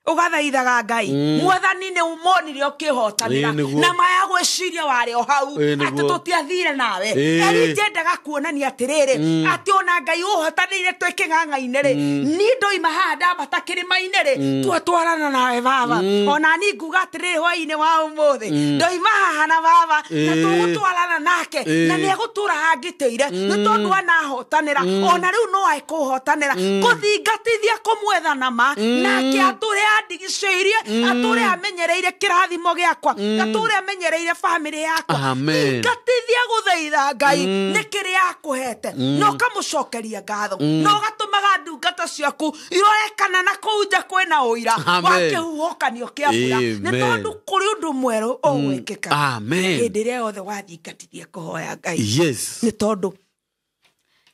ũgathaithaga Ngai, mwathani nĩ ũmonire ũkĩhotanĩra, na maya gwĩciria warĩ o hau atĩ tũtiathire nawe. Elija endaga kuonania atĩrĩrĩ, atĩ ona Ngai ũhotanĩire twĩ kĩng'ang'a-inĩ rĩ, niĩ ndoima haha ndambata kĩrĩma-inĩ rĩ, twatwarana nawe baba. Ona niĩ nguga atĩrĩrĩ hwaĩ-inĩ wa ũmũthĩ, ndoima haha na baba, na tũgũtwarana nake, na nĩ egũtũra angitĩire, nĩ tondũ anahotanĩra, ona rĩu no ekũhotanĩra. Kũthingatithia kũmwetha na ma, nake atũre andigicĩirie, atũre amenyereire kĩrathimo gĩakwa, atũre amenyereire bamĩrĩ yakwa. Thingatithia gũthaitha Ngai nĩ kĩrĩa akũhete, na ũkamũcokeria ngatho, na ũgatũmaga ndungata ciaku irorekana na kũu nja kwĩna ũira wa kĩhuhũkanio kĩa mbura, nĩ tondũ kũrĩ ũndũ mwerũ ũgwĩkĩka. Hĩndĩ ĩrĩa yothe wathingatithia kũhoya Ngai, nĩ tondũ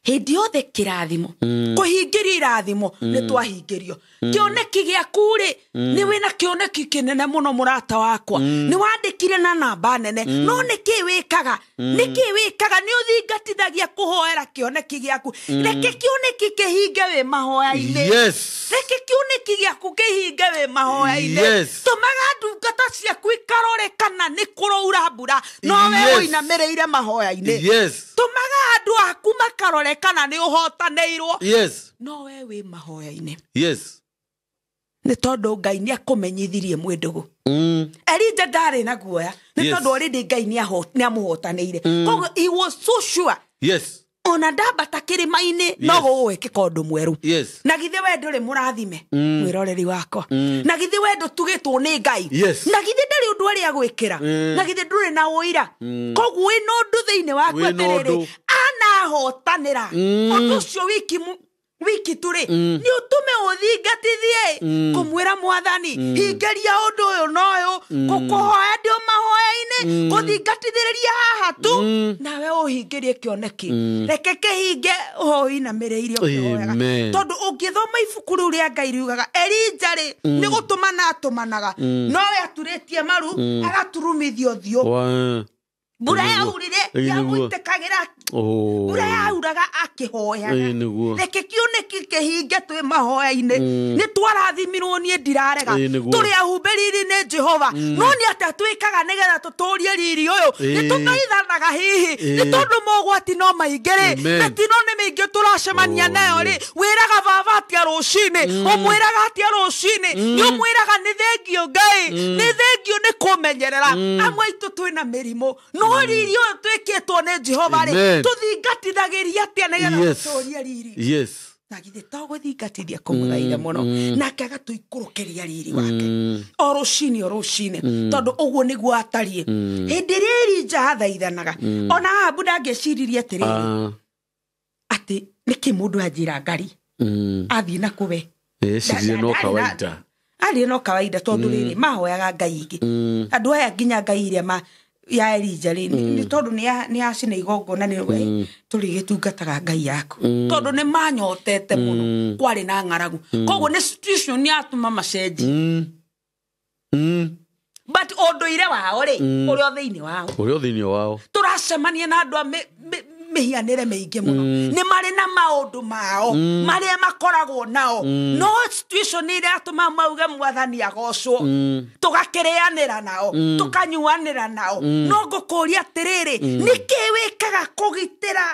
hĩndĩ yothe kĩrathimo, kũhingĩrio irathimo nĩ twahingĩrio. Kĩoneki gĩaku rĩ, nĩ wĩna kĩoneki kĩnene mũno mũrata wakwa, nĩ wandĩkire na namba nene, no nĩkĩ wĩkaga? Nĩkĩ wĩkaga? Nĩ ũthingatithagia kũhoera kĩoneki gĩaku. Reke kĩoneki kĩhinge wĩ mahoya-inĩ. Reke kĩoneki gĩaku kĩhinge wĩ mahoya-inĩ. Tũmaga ndungata ciaku ikarore kana nĩ kũraura mbura, no we ũinamĩrĩire mahoya-inĩ. Tũmaga andũ aku makarore kana nĩ ũhotanĩirwo, no we wĩ mahoya-inĩ. Nĩ tondũ Ngai nĩ akũmenyithirie mwĩndũgũ. Elija ndarĩ na guoya, nĩ tondũ already Ngai nĩ amũhotanĩire. Koguo he was so sure. Ona ndambata kĩrĩma-inĩ, no gũgwĩkĩka ũndũ mwerũ. Na githĩ we ndũrĩ mũrathime, mwĩroreri wakwa? Na githĩ we ndũtugĩtwo nĩ Ngai? Na githĩ ndarĩ ũndũ arĩa agwĩkĩra? Na githĩ ndũrĩ na ũira? Koguo wĩna ũndũ thĩinĩ waku atĩrĩrĩ, anahotanĩra ũndũ ũcio wiki tu rĩ, nĩ ũtũme ũthingatithie kũmwĩra mwathani, hingĩria ũndũ ũyũ na ũyũ, kũkũhoya ndĩ mahoya-inĩ, kũthingatithĩrĩria haha tu, nawe ũhingĩrie kĩoneki. Reke kĩhinge ũinamĩrĩirie ũkĩhoyaga. Tondũ ũngĩthoma ibuku rĩu rĩa Ngai riugaga Elija rĩ, nĩ gũtũmana atũmanaga, nowe aturĩtie maru, agaturumithia ũthiũ. Mbura yaurire yamũitĩkagĩra, mbura yauraga akĩhoyaga. Reke kĩoneki kĩhinge twĩ mahoya-inĩ. Nĩ twarathimirwo, niĩ ndirarega, tũrĩ ahumbe riri nĩ Jehova, no nĩ atĩa twĩkaga nĩgetha tũtũrie riri ũyũ? Nĩ tũthaithanaga hihi, nĩ tondũ mogwati no maingĩ rĩ, mĩtino nĩ mĩingĩ tũracemania nayo rĩ. Wĩraga baba atĩa rũcinĩ? Ũmwĩraga atĩa rũcinĩ? Nĩ ũmwĩraga nĩ thengio Ngai, nĩ thengio nĩ kũmenyerera. Amwe aitũ twĩna mĩrimũ, no riri ũyũ twĩkĩtwo nĩ Jehova rĩ, tũthingatithagĩria atĩa nĩgetha tũtũrie riri? Na githĩ to gũthingatithia kũmũthaitha mũno, nake agatũikũrũkĩria riri wake o rũcinĩ o rũcinĩ, tondũ ũguo nĩguo atariĩ. Hĩndĩ ĩrĩa Elija athaithanaga, ona Ahabu ndangĩeciririe atĩrĩrĩ, atĩ nĩkĩ mũndũ anjĩra ngari athiĩ na kũwe. Eciririe no kawaida. Arĩ no kawaida, tondũ rĩrĩ mahoyaga Ngai ingĩ. Andũ aya nginya Ngai iria ma ya Elija rĩ, nĩ tondũ nĩ acina igongona, nĩ we tũrĩgĩtungataga Ngai yaku, tondũ nĩ manyotete mũno, kwarĩ na ng'aragu. Koguo nĩ situation yatũma macenji, but ũndũire wao rĩ, ũrĩa thĩinĩ wao, ũrĩa thĩinĩ wao, tũracemania na andũ a mĩhianĩre mĩingĩ mũno, nĩ marĩ na maũndũ mao marĩa makoragwo nao, no situation ĩrĩa yatũma mauge mwathani agocwo, tũgakĩrĩanĩra nao, tũkanyuanĩra nao. No ngũkũria atĩrĩrĩ, nĩkĩ wĩkaga kũgitĩra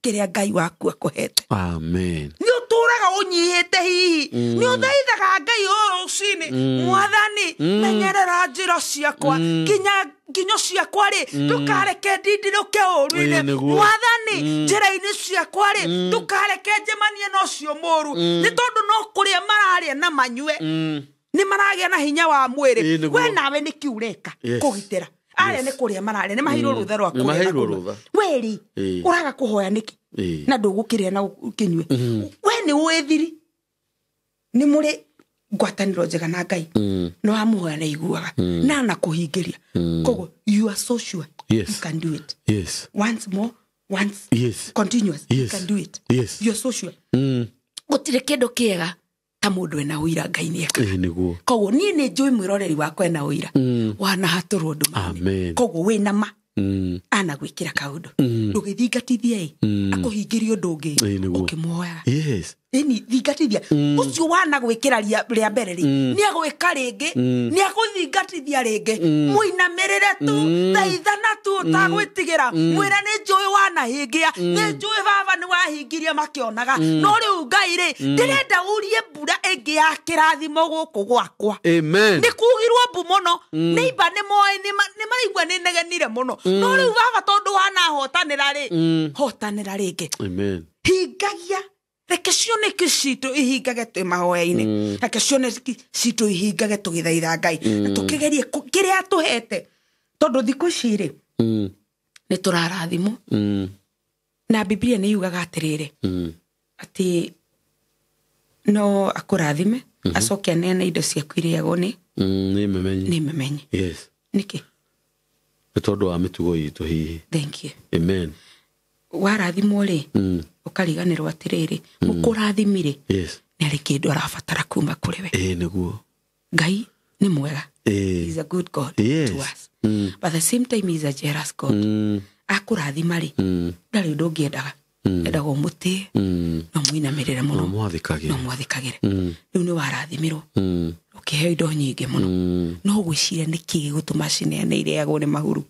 kĩrĩa Ngai waku akũhete? Amen. Nĩ ũtũraga ũnyihĩte hihi, nĩ ũthaithaga Ngai o rũcinĩ, mwathani menyerera njĩra ciakwa, nginya nginyo ciakwa rĩ, ndũkareke ndindirũke ũũru-inĩ. Mwathani njĩra-inĩ ciakwa rĩ, ndũkareke njemanie na ũcio mũũru, nĩ tondũ no kũrĩa mararĩa na manyue, nĩ maragĩa na hinya wa mwĩrĩ. We nawe nĩkĩ ũreka kũgitĩra? Arĩa nĩ kũrĩa mararĩa, nĩ maheirwo rũtha rwa Nĩ kũrĩa na maheirwo kũnyua. rũtha. Weri Ĩĩ. ũraga kũhoya nĩkĩ Ĩĩ. na ndũgũkĩrĩa na ũkĩnyue? We nĩ ũĩ thiri, nĩ mũrĩ ngwatanĩro njega na Ngai, nĩ wamũhoya na iguaga na anakũhingĩria. Koguo you are so sure Yes. you can do it. Yes. Once more, once Yes. continuous, you Yes. can do it. Yes. You are so sure. Gũtirĩ kĩndũ kĩega ta mũndũ ena ũira Ngai nĩ ekaga. Ĩĩ nĩguo. Koguo niĩ nĩ njũĩ mwĩroreri wakwa ena ũira wanahatũrwo nduma-inĩ. Amen. Koguo wĩna ma anagwĩkĩra kaũndũ, ndũgĩthingatithie ĩ akũhingĩrie ũndũ ũngĩ Ĩĩ nĩguo. ũkĩmuoyaga. Yes. Ĩni thingatithia ũcio wanagwĩkĩra rĩa mbere rĩ, nĩ agwĩka rĩngĩ, nĩ agũthingatithia rĩngĩ. Mũinamĩrĩre tu, thaithana tu ũtagwĩtigĩra, mwĩra nĩ njũĩ wanahingia, nĩ njũĩ baba nĩ wahingirie makĩonaga, no rĩu Ngai rĩ, ndĩrenda urie mbura ĩngĩ ya kĩrathimo gũkũ gwakwa. Amen. Nĩ kugirwo mbu mũno, nĩimba nĩ moĩ, nĩ maraigua nĩ negenire mũno, no rĩu baba tondũ wanahotanĩra rĩ, hotanĩra rĩngĩ. Amen. Hingagia, reke cioneki citũ ihingage twĩ mahoya-inĩ, reke cioneki citũ ihingage tũgĩthaitha Ngai na tũkĩgerie kĩrĩa atũhete, tondũ thikũ ici rĩ nĩ tũrarathimwo. Na Biblia nĩ yugaga atĩrĩrĩ, atĩ no akũrathime acoke aneane indo ciaku irĩagwo nĩ Nĩ memenyi. Nĩ memenyi. Yes. Nĩkĩ? Nĩ tondũ wa mĩtugo itũ hihi. Thank you. Amen. Warathimwo rĩ, ũkariganĩrwo atĩrĩrĩ, mũkũrathimire Yes. nĩ arĩ kĩndũ arabatara kuma kũrĩ we. Ĩĩ nĩguo. Ngai nĩ mwega. Ĩĩ. He's a good God Yes. to us. But at the same time he's a jealous God. Akũrathima rĩ, ndarĩ ũndũ ũngĩendaga, endaga ũmũtĩe no mũinamĩrĩre mũno. No mwathĩkagĩre. No mwathĩkagĩre. Rĩu nĩ warathimirwo, ũkĩheo indo nyingĩ mũno, no gwĩciria nĩ kĩ gĩgũtũma cineane irĩagwo nĩ mahuru?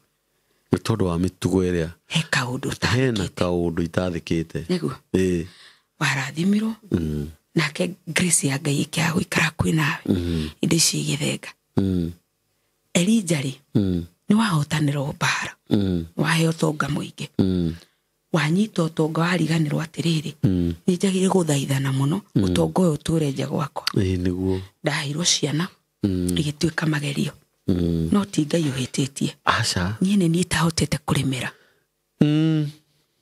Nĩ tondũ wa mĩtugo ĩrĩa He kaũndũ hena ũtathĩkĩte. Kaũndũ itathĩkĩte. Nĩguo. Ĩĩ. Warathimirwo, nake grace ya Ngai ĩkĩaga gũikara kwĩ nawe, indo ici igĩthenga. Elija rĩ, nĩ wahotanĩrwo mbara, waheo ũtonga mũingĩ, wanyita ũtonga, wariganĩrwo atĩrĩrĩ, nĩ njagĩrĩire gũthaithana mũno ũtonga ũyũ ũtũre nja gwakwa. Ĩĩ nĩguo. Ndaheirwo ciana, igĩtuĩka magerio, no ti Ngai ũhĩtĩtie. Aca. Niĩ nĩ niĩ itahotete kũrĩmĩra.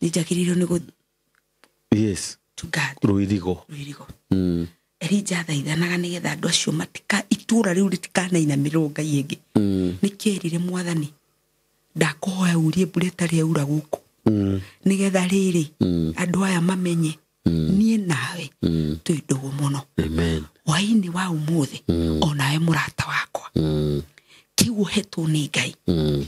Nĩ njagĩrĩirwo nĩ gũ Yes. to God. Rũirigo. Rũirigo. Elija athaithanaga nĩgetha andũ acio matika, itũra rĩu rĩtikanainamĩrĩrwo ngai ĩngĩ. Nĩ kĩerire mwathani, ndakũhoya urie mbura ĩtarĩ yaura gũkũ, nĩgetha rĩrĩ andũ aya mamenye niĩ nawe twĩ ndũgũ mũno. Amen. Hwaĩ-inĩ wa ũmũthĩ, onawe mũrata wakwa, kĩu ũhetwo nĩ Ngai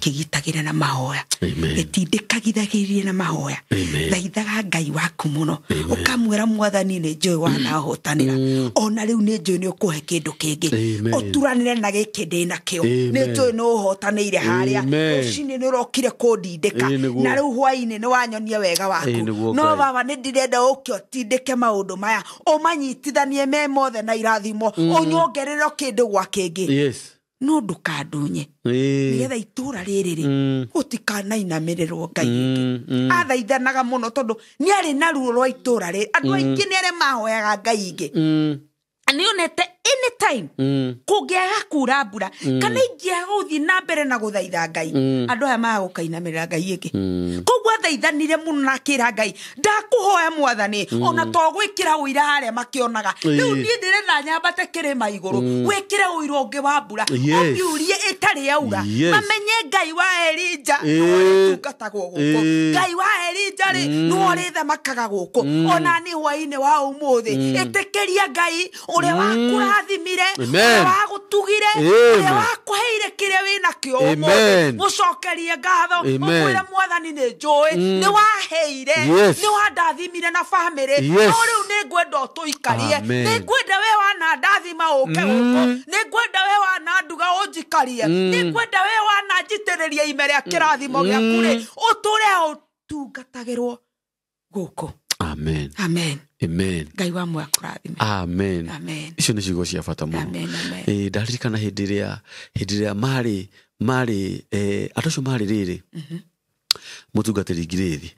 kĩgitagĩre na mahoya. Amen. Gĩtindĩkagithagĩrie na mahoya. Amen. Thaithaga Ngai waku mũno, ũkamwĩra, mwathani, nĩ njũĩ wanahotanĩra, ona rĩu nĩ njũĩ nĩ ũkũhe kĩndũ kĩngĩ Amen. ũturanĩre na gĩkĩ ndĩ nakĩo. Amen. Nĩ njũĩ nĩ ũhotanĩire harĩa. Amen. Rũcinĩ nĩ ũrokire kũndindĩka. Ĩĩ, nĩguo. Na rĩu hwaĩ-inĩ nĩ wanyonia wega waku. Ĩĩ, nĩguo No Ngai. baba, nĩ ndĩrenda ũke ũtindĩke maũndũ maya, ũmanyitithanie me mothe na irathimo, ũnyongerere o kĩndũ gwa kĩngĩ. Yes. No ndũkandunye, Ĩĩ. nĩgetha itũra rĩrĩ rĩ gũtikanainamĩrĩrwo ngai ĩngĩ. Athaithanaga mũno tondũ nĩ arĩ na ruo rwa itũra rĩrĩ, andũ aingĩ nĩ arĩa mahoyaga ngai ingĩ. Nĩonete anytime kũngĩaga kura mbura kana ingĩaga gũthiĩ na mbere na gũthaitha Ngai, andũ aya maga gũkainamĩrĩra ngai ĩngĩ. Koguo athaithanire mũno na akĩra Ngai, ndakũhoya mwathani, ona to gwĩkĩra ũira harĩa makĩonaga rĩu, niĩ ndĩrenda nyambate kĩrĩma igũrũ, wĩkĩre ũira ũngĩ wa mbura. Yes. Ũmiurie ĩtarĩ yaura. Yes. Mamenye Ngai wa Elija Ĩĩ. nĩwe gũkũ. Ĩĩ. Ngai wa Elija rĩ, nĩwe ũrĩthamakaga gũkũ. Ona nĩ hwaĩ-inĩ wa ũmũthĩ, ĩtĩkĩria Ngai ũrĩa wakũrathimire, Amen. ũrĩa wagũtugire, Amen. ũrĩa wakũheire kĩrĩa wĩnakĩo ũmũthĩ, Amen. mũcokerie ngatho. Amen. Ũmwĩre, mwathani, nĩ njũĩ nĩ waheire, Yes. nĩ wandathimire na bamĩrĩ, Yes. no rĩu nĩ ngwenda ũtũikarie. Amen. Nĩ ngwenda we wanandathima ũke gũkũ, nĩ ngwenda we wananduga ũnjikarie, nĩ ngwenda we wananjitĩrĩria ime rĩa kĩrathimo gĩaku rĩ, ũtũre ũtungatagĩrwo gũkũ. Amen. Amen. Amen. Ngai wa muoyo akũrathime. Amen. Amen. Icio nĩ ciugo cia bata mũno. Amen, amen. Ĩĩ, ndaririkana hĩndĩ ĩrĩa marĩ andũ acio marĩ rĩrĩ mũtungatĩri ngirĩthi,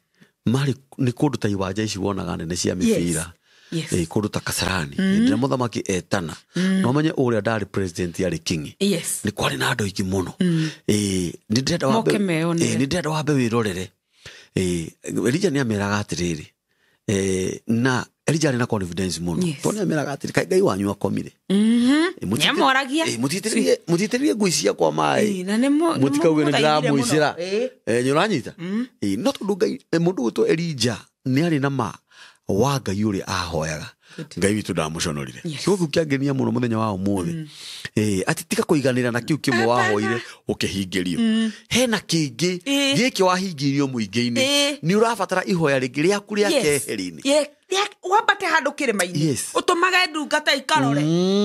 marĩ nĩ kũndũ ta iwanja ici wonaga nene cia mĩbira. Yes. Kũndũ ta Kasarani hĩndĩ ĩrĩa mũthamaki etana no menye ũrĩa ndarĩ president yarĩ king. Yes. Nĩ kwarĩ na andũ aingĩ mũno. Nĩ ndĩrenda wambe- Moke meyonere. Nĩ ndĩrenda wambe wĩrorere. Elija nĩ ameraga atĩrĩrĩ, na Elija arĩ na confidence mũno. Yes. Tondũ nĩ ameraga atĩrĩ, kaĩ Ngai wanyu akomire? Nĩamoragia. Mũtitĩrĩrie ngui ciakwa maĩ. Ĩĩ, na nĩmo- Mũtikauge nĩ nĩmũthaithire ndĩramũicĩra. mũno. Ĩĩ. Nĩ ũranyita? No tondũ Ngai, mũndũ ũgwĩtwo Elija nĩ arĩ na ma wa Ngai ũrĩa ahoyaga. Ngai witũ ndamũconorire. Yes. Kiugo kĩu kĩangenia mũno mũthenya wa ũmũthĩ. Atĩ tiga kũiganĩra na kĩu kĩmwe wahoire ũkĩhingĩrio. Hena kĩngĩ gĩkĩ wahingĩirio mũingĩ-inĩ. Nĩ ũrabatara ihoya rĩngĩ rĩaku rĩa Yes. keheri-inĩ. Wambate handũ kĩrĩma-inĩ. Yes. Ũtũmage ndungata ikarore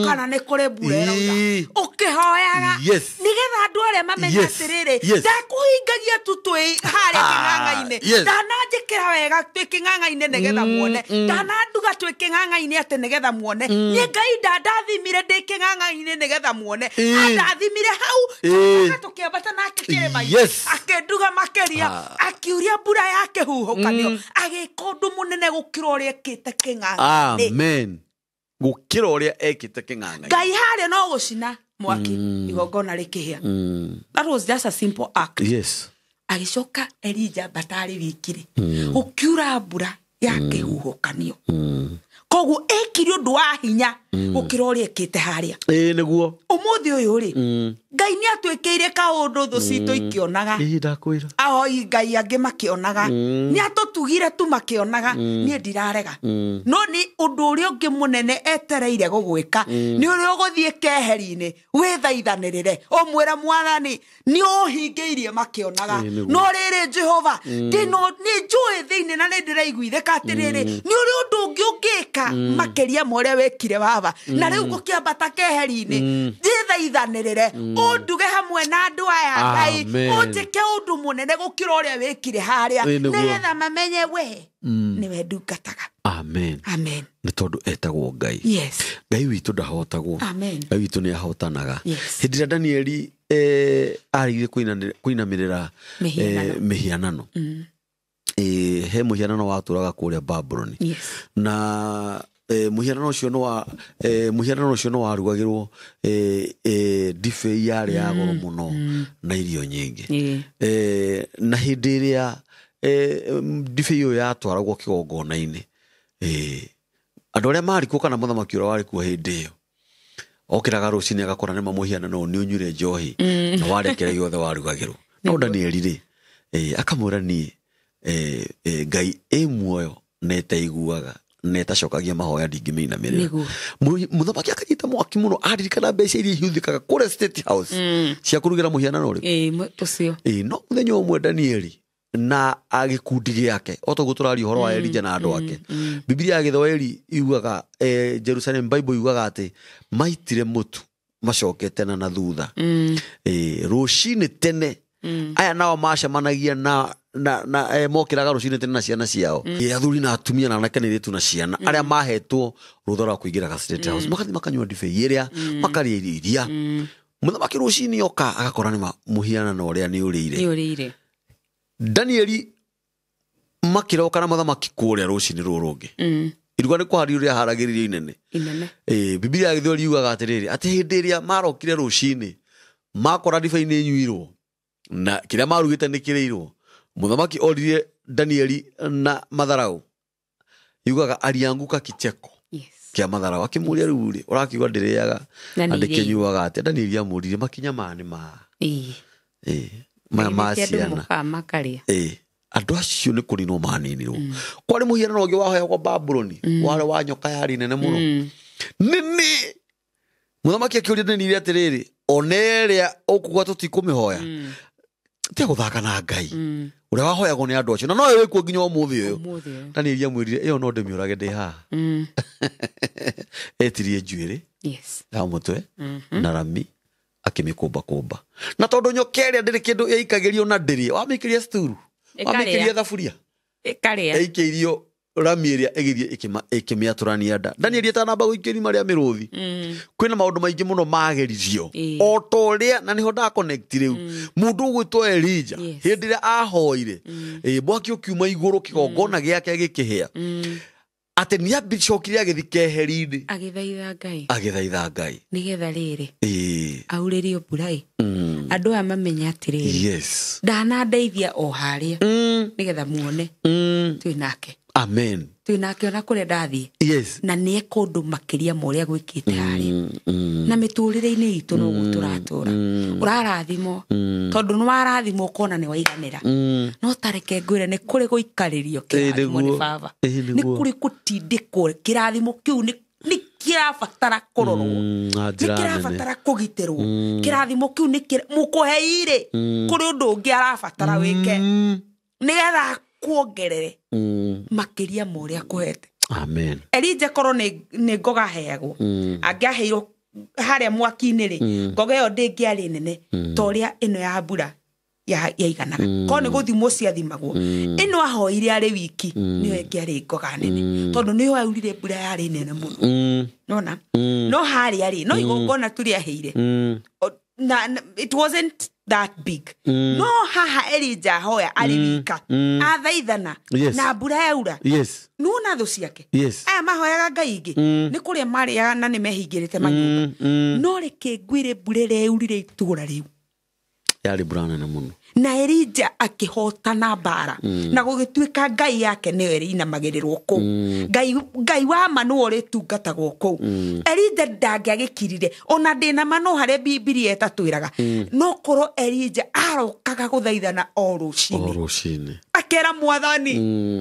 kana nĩ kũrĩ mbura ĩraura. Ũkĩhoyaga. Yes. Nĩgetha andũ arĩa mamenye Yes. atĩrĩrĩ, Yes. ndakũhingagia tu twĩ harĩa kĩng'ang'a-inĩ. Yes. Ndananjĩkĩra wega twĩ kĩng'ang'a-inĩ nĩgetha muone. Ndananduga twĩ kĩng'ang'a-inĩ atĩ nĩgetha muone. Niĩ Ngai ndandathimire ndĩ kĩng'ang'a-inĩ nĩgetha muone. Andathimire hau, tũgĩcoka tũkĩambata nake kĩrĩma-inĩ. Yes. Akĩnduga makĩria, akiuria mbura ya kĩhuhũkanio, agĩka ũndũ mũnene gũkĩra ũrĩa ekĩte kĩng'ang'a-inĩ. Amen. Gũkĩra ũrĩa ekĩte kĩng'ang'a-inĩ. Ngai harĩa no gũcina mwaki igongona rĩkĩhĩa. That was just a simple act. Yes. Agĩcoka Elija mbatarĩ wikire, gũkiura mbura ya kĩhuhũkanio. Koguo ekire ũndũ wa hinya gũkĩra ũrĩa ekĩte harĩa. Ĩĩ nĩguo. Ũmũthĩ ũyũ rĩ, Ngai nĩ atwĩkĩire kaũndũ thũ citũ ikĩonaga. Ĩĩ ndakwĩra. Ahoi Ngai angĩ makĩonaga. Nĩ atũtugire tu makĩonaga. Niĩ ndirarega. No nĩ ũndũ ũrĩa ũngĩ mũnene etereire gũgwĩka nĩ ũrĩa ũgũthiĩ keheri-inĩ wĩthaithanĩrĩre ũmwĩre Mwathani nĩ ũhingĩirie makĩonaga. Ĩĩ, nĩguo. No rĩrĩ Jehova, ndĩno nĩ njũĩ thĩinĩ na nĩ ndĩraiguithĩka atĩrĩrĩ, nĩ ũrĩ ũndũ ũngĩ ũngĩka makĩria ma ũrĩa wĩkire baba. Na rĩu ngũkĩambata keheri-inĩ njĩthaithanĩrĩre ũnduge hamwe na andũ aya Ngai, Amen. ũnjĩke ũndũ mũnene gũkĩra ũrĩa wĩkire harĩa, Ĩĩ, nĩguo. nĩgetha mamenye we nĩwe ndungataga. Amen. Amen. Nĩ tondũ etagwo Ngai. Yes. Ngai witũ ndahotagwo. Amen. Ngai witũ nĩ ahotanaga. Yes. Hĩndĩ ĩrĩa Danieli arĩire kũinamĩrĩra Mĩhianano. mĩhianano. He mũhianano watũraga kũrĩa Babuloni. Yes. Na mũhianano ũcio nĩ wa mũhianano ũcio nĩ warugagĩrwo ndibei yarĩ ya goro mũno na irio nyingĩ. Na hĩndĩ ĩrĩa ndibei ĩyo yatwaragwo kĩgongona-inĩ, andũ arĩa marĩ kuo kana mũthamaki ũrĩa warĩ kuo hĩndĩ ĩyo okĩraga rũcinĩ agakora nĩ mamũhianano nĩ ũnyuire njohi na warĩa kĩrĩa gĩothe warugagĩrwo. No Danieli rĩ, akamwĩra niĩ Ngai ĩ muoyo na ĩtaiguaga na ĩtacokagia mahoya ndingĩmĩinamĩrĩra. Nĩguo. Mũthamaki akanyita mwaki mũno aririkana mbeca iria ihũthĩkaga kũrĩa State House cia kũrugĩra mũhianano ũrĩkũ. Ĩĩ, ũcio. No mũthenya ũmwe Danieli na gĩkundi gĩake o toguo tũraria ũhoro wa Elija na andũ ake. Bibilia ya Gĩthwaĩri yugaga, Jerusalem Bible yugaga atĩ maitire mũtu macokete na thutha. Rũcinĩ tene aya nao macemanagia na mokĩraga rũcinĩ tene na ciana ciao. Athuri na atumia na anake na airĩtu na ciana arĩa mahetwo rũtha rwa kũingĩra State House magathiĩ makanyua ndibei ĩrĩa makarĩa irio iria. Mũthamaki rũcinĩ oka agakora nĩ mũhianano ũrĩa nĩ ũrĩire. Nĩ ũrĩire. Danieli makĩroka na mũthamaki kũrĩa rũcinĩ rũrũ rũngĩ. Iruga nĩ kũharĩrio rĩa haragĩrĩrio inene. Inene. Bibilia ya Gĩthwaĩri yugaga atĩrĩrĩ, atĩ hĩndĩ ĩrĩa marokire rũcinĩ makora ndibei nĩ ĩnyuirwo na kĩrĩa marugĩte nĩ kĩrĩirwo, mũthamaki oririe Danieli na matharau, yugaga alianguka kicheko Yes. kĩa matharau akĩmũria rĩu rĩ ũrakiuga ndĩrĩaga Na na nĩ irĩi. ndĩkĩnyuaga atĩa. Danieli amũririe makinya maya nĩ ma Ĩĩ. maya ma Nĩ andũ ciana. mokaga makarĩa. Andũ acio nĩ kũninwo maninirwo. Kwarĩ mũhianano ũngĩ wahoyagwo Babuloni, warĩ wa nyoka yarĩ nene mũno. Nene. Mũthamaki akĩũria Danieli atĩrĩrĩ, ona ĩrĩa ũkuga tũtikũmĩhoya, tiga gũthaka na Ngai ũrĩa wahoyagwo nĩ andũ acio na nowe wĩkuo nginya ũmũthĩ ũyũ. Ũmũthĩ ũyũ. Danieli amwĩrire ĩyo no ndĩmĩũrage ndĩ haha. Etirie njuĩrĩ Yes. ya mũtwe na rami akĩmĩkũmba kũmba. Na tondũ nyoka ĩrĩa ndĩrĩ kĩndũ ĩikagĩrio na ndĩrĩ, wamĩikĩria sturu, Ĩkarĩa. wamĩikĩria thaburia, Ĩkarĩa. ĩikĩirio rami ĩrĩa ĩgĩthiĩ ĩkĩmĩatũrania nda. Danieli atanamba gũikio irima rĩa mĩrũthi, kwĩna maũndũ maingĩ mũno mageririo o ta ũrĩa, na nĩho ndaconnect rĩu mũndũ ũgwĩtwo Elija Yes. hĩndĩ ĩrĩa ahoire, mwaki ũkiuma igũrũ kĩgongona gĩake gĩkĩhĩa. Atĩ nĩ ambicokire agĩthi keheri-inĩ. Agĩthaitha Ngai. Agĩthaitha Ngai. Nĩgetha rĩrĩ. Ĩĩ. Aurĩrio mbura ĩ. Andũ aya mamenye atĩrĩrĩ. Yes. Ndanandeithia o harĩa. Nĩgetha muone. Twĩ nake. Amen. Twĩ nake ona kũrĩa ndathiĩ. Yes. Na nĩ eka ũndũ makĩria ma ũrĩa gwĩkĩte harĩa. Na mĩtũrĩre-inĩ itũ noguo tũratũra. Ũrarathimwo. Tondũ nĩ warathimwo ũkona nĩ waiganĩra. No tareke ngwĩre nĩ kũrĩ gũikarĩrio kĩrathimo nĩ baba. Nĩ kũrĩ gũtindĩkwo kĩrathimo kĩu nĩ kĩrabatara kũrorwo. Nĩ kĩrabatara kũgitĩrwo. Kĩrathimo kĩu nĩ mũkũheire kũrĩ ũndũ ũngĩ arabatara wĩke. Nĩgetha kuongerere makĩria ma ũrĩa kũhete. Amen. Elijah korwo nĩ ngoga aheagwo. Angĩaheirwo harĩa mwaki-inĩ rĩ, ngoga ĩyo ndĩngĩarĩ nene ta ũrĩa ĩno ya mbura yaiganaga. Korwo nĩ gũthimwo ciathimagwo. Ĩno ahoire arĩ wiki nĩyo ĩngĩarĩ ngoga nene. Tondũ nĩyo yaurire mbura yarĩ nene mũno. Nona? No harĩa rĩ, no igongona tu rĩaheire. Na it wasn't that big. No haha Elijah ahoya arĩ wika. Athaithana. Na mbura yaura. Yes. Nĩwona thũ ciake. Yes. Aya mahoyaga Ngai ingĩ. Nĩ kũrĩa marĩaga na nĩ mehingĩrĩte manyũmba. No reke ngwĩre mbura ĩrĩa yaurire itũũra rĩu. Yarĩ mbura nene mũno. Na Elijah akĩhotana mbara. Na gũgĩtuĩka Ngai yake nĩyo ĩrĩinamagĩrĩrwo kũu. Ngai wa ma nĩwe ũrĩtungatagwo kũu. Elijah ndangĩagĩkirire. Ona ndĩna ma no harĩa Bibilia ĩtatwĩraga. No korwo Elijah arokaga gũthaithana o rũcinĩ. O rũcinĩ. Akera mwathani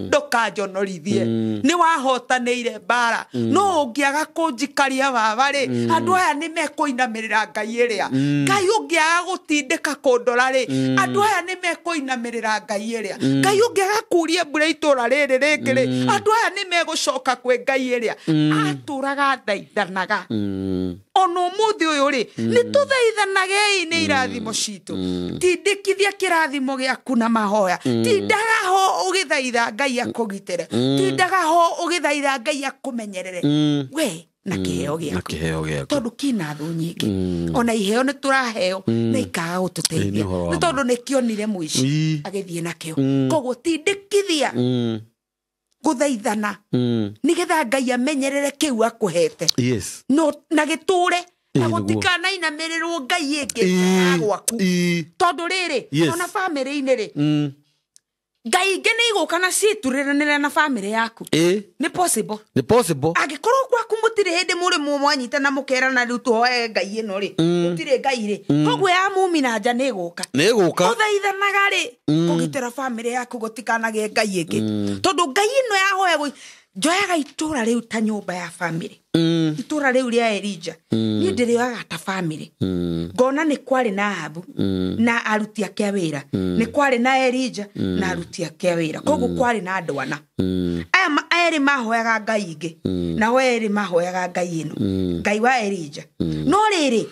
ndũkanjonorithie. Nĩ wahotanĩire mbara. No ũngĩaga kũnjikaria baba rĩ, andũ aya nĩ mekũinamĩrĩra Ngai ĩrĩa. Ngai ũngĩaga gũtindĩka kũndora rĩ, andũ aya nĩ mekũinamĩrĩra Ngai ĩrĩa. Ngai ũngĩaga kuuria mbura itũũra rĩrĩ rĩngĩ rĩ, andũ aya nĩ megũcoka kwĩ Ngai ĩrĩa. Atũraga athaithanaga. Ona ũmũthĩ ũyũ rĩ, nĩ tũthaithanagei nĩ irathimo citũ. Tindĩkithia kĩrathimo gĩaku na mahoya. Tindaga ho ũgĩthaitha Ngai akũgitĩre. Tindaga ho ũgĩthaitha Ngai akũmenyerere. We na kĩheo gĩaku. Tondũ kĩna thũ nyingĩ. Ona iheo nĩ tũraheo na ikaga gũtũteithia. Nĩ tondũ nĩ kĩonire mũici agĩthiĩ nakĩo. Koguo tindĩkithia gũthaithana nĩgetha Ngai amenyerere kĩu akũhete. Yes. No na gĩtũre na gũtikanainamĩrĩrwo Ngai ĩngĩ ya gwaku. Tondũ rĩrĩ ona bamĩrĩ-inĩ rĩ, Ngai ingĩ nĩ igũka na citurĩranĩre na bamĩrĩ yaku. Nĩ possible. Nĩ possible. Angĩkorwo gwaku mũtirĩ hĩndĩ mũrĩ mwanyitana mũkerana rĩu tũhoe Ngai ĩno rĩ, gũtirĩ Ngai rĩ. Koguo ya mumi na nja nĩ ĩgũka. Nĩ ĩgũka. Ũthaithanaga rĩ, kũgitĩra bamĩrĩ yaku gũtikanagĩe Ngai ĩngĩ. Tondũ Ngai ĩno yahoya njoyaga itũũra rĩu ta nyũmba ya bamĩrĩ. Itũũra rĩu rĩa Elijah. Niĩ ndĩrĩoyaga ta bamĩrĩ. Ngona nĩ kwarĩ na Ahabu na aruti ake a wĩra. Nĩ kwarĩ na Elijah na aruti ake a wĩra. Koguo kwarĩ na andũ ana. Aya erĩ mahoyaga Ngai ingĩ. Nao erĩ mahoyaga Ngai ĩno. Ngai wa Elijah. No rĩrĩ,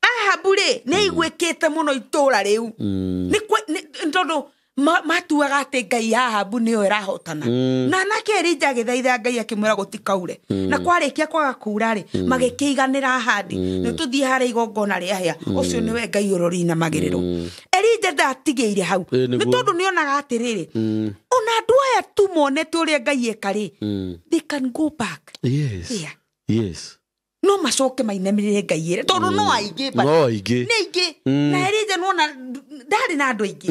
Ahabu rĩ, nĩ aiguĩkĩte mũno itũũra rĩu. Nĩ tondũ matuaga atĩ Ngai ya Ahabu nĩyo ĩrahotana. Na nake Elijah agĩthaitha Ngai akĩmwĩra gũtikaure. Na kwarĩkia kwaga kuura rĩ, magĩkĩiganĩra ahandi. Nĩ tũthiĩ harĩa igongona rĩahĩa. Ũcio nĩwe Ngai ũrĩa ũrĩinamagĩrĩrwo. Elijah ndatigĩire hau. Nĩ tondũ nĩonaga atĩrĩrĩ, ona andũ aya tu monete ũrĩa Ngai eka rĩ, they can go back. Yes. Yeah. Yes. No macoke mainamĩrĩre Ngai ĩrĩa tondũ no aingĩ. No aingĩ. Nĩ aingĩ. Na Elijah nĩwona ndarĩ na andũ aingĩ.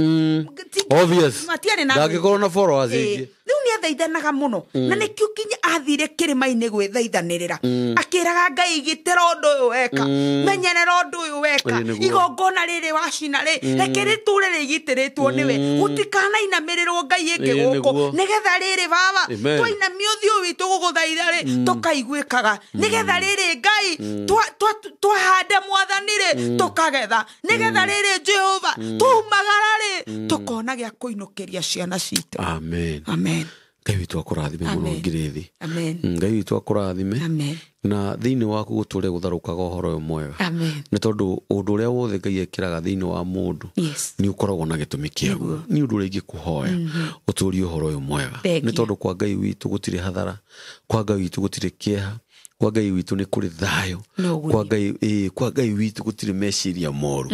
Obvious. Matiarĩ na andũ Ndangĩkorwo na followers aingĩ. Rĩu nĩ athaithanaga mũno. Na nĩkĩo kinya athire kĩrĩma-inĩ gwĩthaithanĩrĩra. Akĩraga Ngai gitĩra ũndũ ũyũ weka. Menyerera ũndũ ũyũ weka. Igongona rĩrĩ wacina rĩ, reke rĩtũre rĩgitĩrĩtwo nĩwe. Gũtikanainamĩrĩrwo Ngai ĩngĩ gũkũ. Nĩgetha rĩrĩ baba, twainamia ũthiũ witũ gũgũthaitha rĩ, tũkaiguĩkaga. Nĩgetha rĩrĩ Ngai, twahande mwathani rĩ, tũkagetha. Nĩgetha rĩrĩ Jehova, twaumagara rĩ, tũkona gĩa kũinũkĩria ciana citũ. Amen. Amen. Ngai witũ akũrathime mũno Ngirĩthi. Amen. Ngai witũ akũrathime. Amen. Na thĩinĩ waku gũtũre gũtharũkaga ũhoro ũyũ mwega. Amen. Nĩ tondũ ũndũ ũrĩa wothe Ngai ekĩraga thĩinĩ wa mũndũ, Yes. nĩ ũkoragwo na gĩtũmi kĩaguo. Nĩ ũndũ ũrĩa ingĩkũhoya ũtũrie ũhoro ũyũ mwega. Nĩ tondũ kwa Ngai witũ gũtirĩ hathara, kwa Ngai witũ gũtirĩ kĩeha, Kwa Ngai witũ nĩ kũrĩ thayũ. Noguo. Kwa Ngai, kwa Ngai witũ gũtirĩ meciria moru.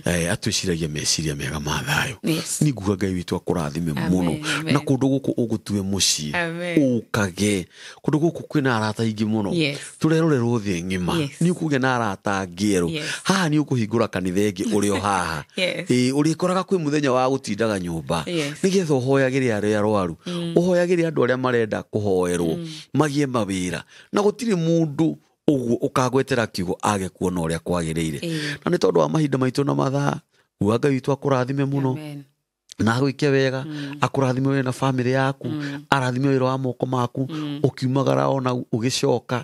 Atwĩciragia meciria mega ma thayũ. Yes. Nĩ nguga Ngai witũ akũrathime Amen, mũno. amen. Na kũndũ gũkũ ũgũtue mũciĩ. Amen. Ũkage. Kũndũ gũkũ kwĩna arata aingĩ mũno. Yes. Tũrerorerwo thĩ ng'ima. Yes. Nĩ ũkũgĩa na arata angĩ erũ. Yes. Haha nĩ ũkũhingũra kanitha ĩngĩ ũrĩ o haha. Yes. Ũrĩkoraga kwĩ mũthenya wa gũtindaga nyũmba. Yes. Nĩgetha ũhoyagĩre arĩa arwaru. Ũhoyagĩre andũ arĩa marenda kũhoerwo. Magĩe mawĩra. Na gũtirĩ mũndũ ũguo ũkagwetera kiugo age kuona ũrĩa kwagĩrĩire. Na nĩ tondũ wa mahinda maitũ na mathaa, uga Ngai witũ akũrathime mũno. Amen. Na agwĩke wega, akũrathime we na bamĩrĩ yaku, arathime wĩra wa moko maku, ũkiumagara ona ũgĩcoka,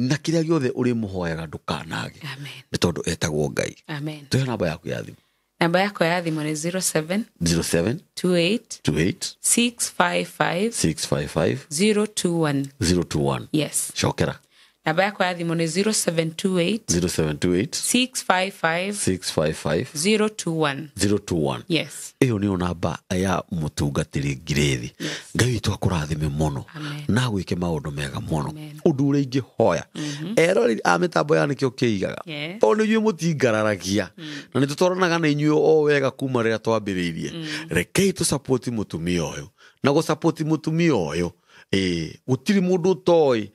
na kĩrĩa gĩothe ũrĩmũhoyaga ndũkanage. Amen. Nĩ tondũ etagwo Ngai. Amen. Tũhe namba yaku ya thimũ. Namba yakwa ya thimũ nĩ 07 07 28 28 655 655 021. 021. Yes. Cokera. Namba yakwa ya thimũ nĩ 0728 0728 655 655 021. 021. Yes. Ĩyo nĩyo namba ya mũtungatĩri Ngirĩthi. Ngai witũ akũrathime mũno. Amen. Na agwĩke maũndũ mega mũno. Amen. Ũndũ ũrĩa ingĩhoya. Eroreri a mĩtambo ya nĩkĩo kĩigaga. Yes. Tondũ inyuĩ mũtingararagia. Na nĩ tũtwaranaga na inyuĩ o wega kuma rĩrĩa twambĩrĩirie. Rekei tũsapoti mũtumia ũyũ. Na gũsapoti mũtumia ũyũ, gũtirĩ mũndũ ũtoĩ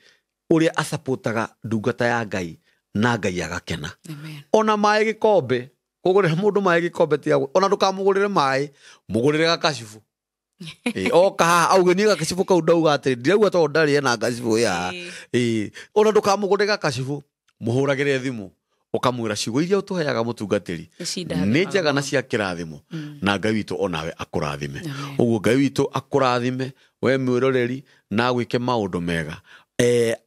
ũrĩa asapotaga ndungata ya Ngai na Ngai agakena. Amen. Ona maĩ gĩkombe, kũgũrĩra mũndũ maĩ gĩkombe ti ona ndũkamũgũrĩre maĩ, mũgũrĩre gakacibu. Oka haha auge niĩ gakacibu kau ndauga atĩrĩ, ndirauga tondũ ndarĩ ena gacibũ ya. Ona ndũkamũgũrĩre gakacibu, mũhũragĩre thimũ, ũkamwĩra ciugo iria ũtũheaga mũtungatĩri nĩ njega na cia kĩrathimo, na Ngai witũ onawe akũrathime. Amen. Ũguo Ngai witũ akũrathime we mwĩroreri na agwĩke maũndũ mega.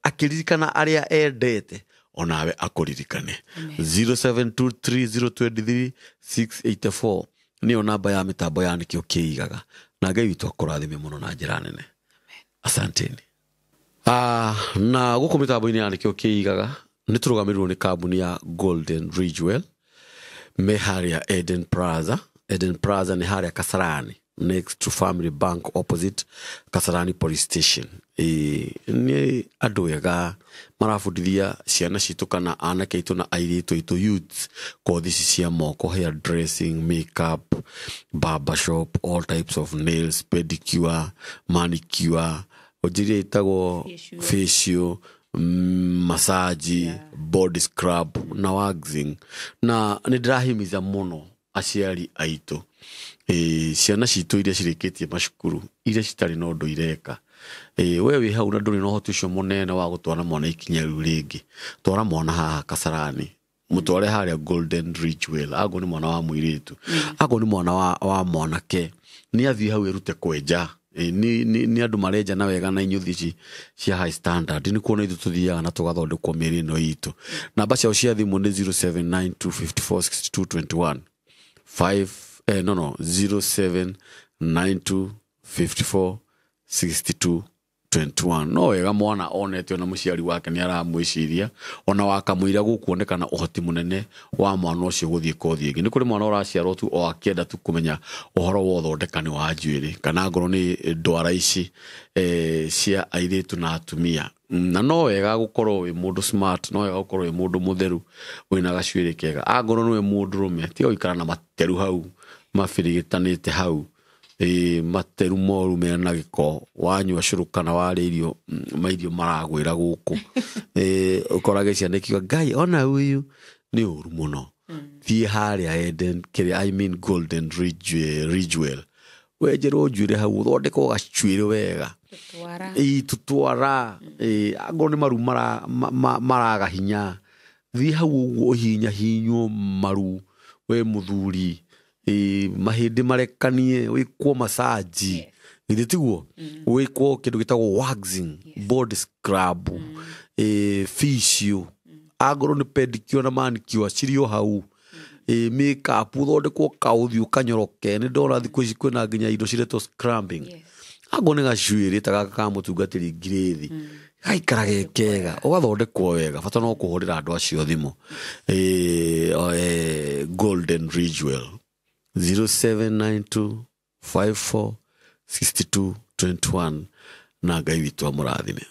Akĩririkana arĩa endete onawe akũririkane. 0723023684 nĩyo namba ya mĩtambo ya nĩkĩo kĩigaga. Na Ngai witũ akũrathime mũno na njĩra nene. Asanteni. Na gũkũ mĩtambo-inĩ ya nĩkĩo kĩigaga nĩ tũrũgamĩrĩirwo nĩ kambuni ya Golden Ridgewell me harĩa Eden Plaza. Eden Plaza nĩ harĩa Kasarani, next to Family Bank, opposite Kasarani Police Station. Nĩ andũ ega marabundithia ciana citũ kana anake aitũ na airĩtu aitũ youths kothi ici cia moko, hair dressing, makeup, barber shop, all types of nails, pedicure, manicure, ũnjĩrie ĩtagwo facial, massage, body scrub na waxing. Na nĩ ndĩrahimiza mũno aciari aitũ, ciana citũ iria cirĩkĩtie macukuru iria citarĩ na ũndũ ireka, we wĩ hau na ndũrĩ na ũhoti ũcio mũnene wa gũtwara mwana ikinya rĩu rĩngĩ, twara mwana haha Kasarani, mũtware harĩa Golden Ridgewell. Akorwo nĩ mwana wa mũirĩtu, akorwo nĩ mwana wa mwanake, nĩ athiĩ hau erute kwenja. Nĩ andũ marenja na wega na inyuthi ici cia high standard. Nĩ kuona ithuĩ tũthiaga na tũgathondekwo mĩĩrĩ ĩno itũ. Namba ciao cia thimũ nĩ 0792546221. 5 no 0792546221. No wega mwana onete ona mũciari wake nĩ aramwĩciria, ona wakamũira gũkuonekana ũhoti mũnene wa mwana ũcio gũthiĩ kothi ĩngĩ. Nĩ kũrĩ mwana ũraciarwo tu o akĩenda tu kũmenya ũhoro wa ũthondekani wa njuĩrĩ, kana ngorwo nĩ ndwara ici cia airĩtu na atumia. Na no wega gũkorwo wĩ mũndũ smart, no wega gũkorwo wĩ mũndũ mũtheru wĩna gacuĩrĩ kega. Angorwo nĩwe mũndũrũme, tiga gũikara na materu hau mabirigĩtanĩte hau, materu moru mena gĩko, wanyua cũrũ kana warĩa irio, mairio maragwĩra gũkũ. Ũkorage ciana ikiuga Ngai ona ũyũ nĩ ũru mũno. Thiĩ harĩa Eden, kĩrĩa, I mean Golden Ridgewell, wenjerwo njuĩrĩ hau, ũthondekwo gacuĩrĩ wega. Tũtwara. Angorwo nĩ maru maraga hinya, thiĩ hau ũguo ũhinyahinywo maru we mũthuri, mahĩndĩ marekanie, wĩkwo massage. Githĩ tiguo? Wĩkwo kĩndũ gĩtagwo waxing, body scrub, facial, angorwo nĩ pedicure na manicure cirĩ o hau. Makeup ũthondekwo kaũthiũ kanyoroke. Nĩ ndona thikũ ici kwĩna nginya indo ciretwo scrubbing. Angorwo nĩ gacuĩrĩ ta gaka ka mũtungatĩri Ngirĩthi, gaikara ge kega, ũgathondekwo wega. Bata no kũhũrĩra andũ acio thimũ. Golden Ridgewell 0792546221. Na Ngai witũ amũrathime.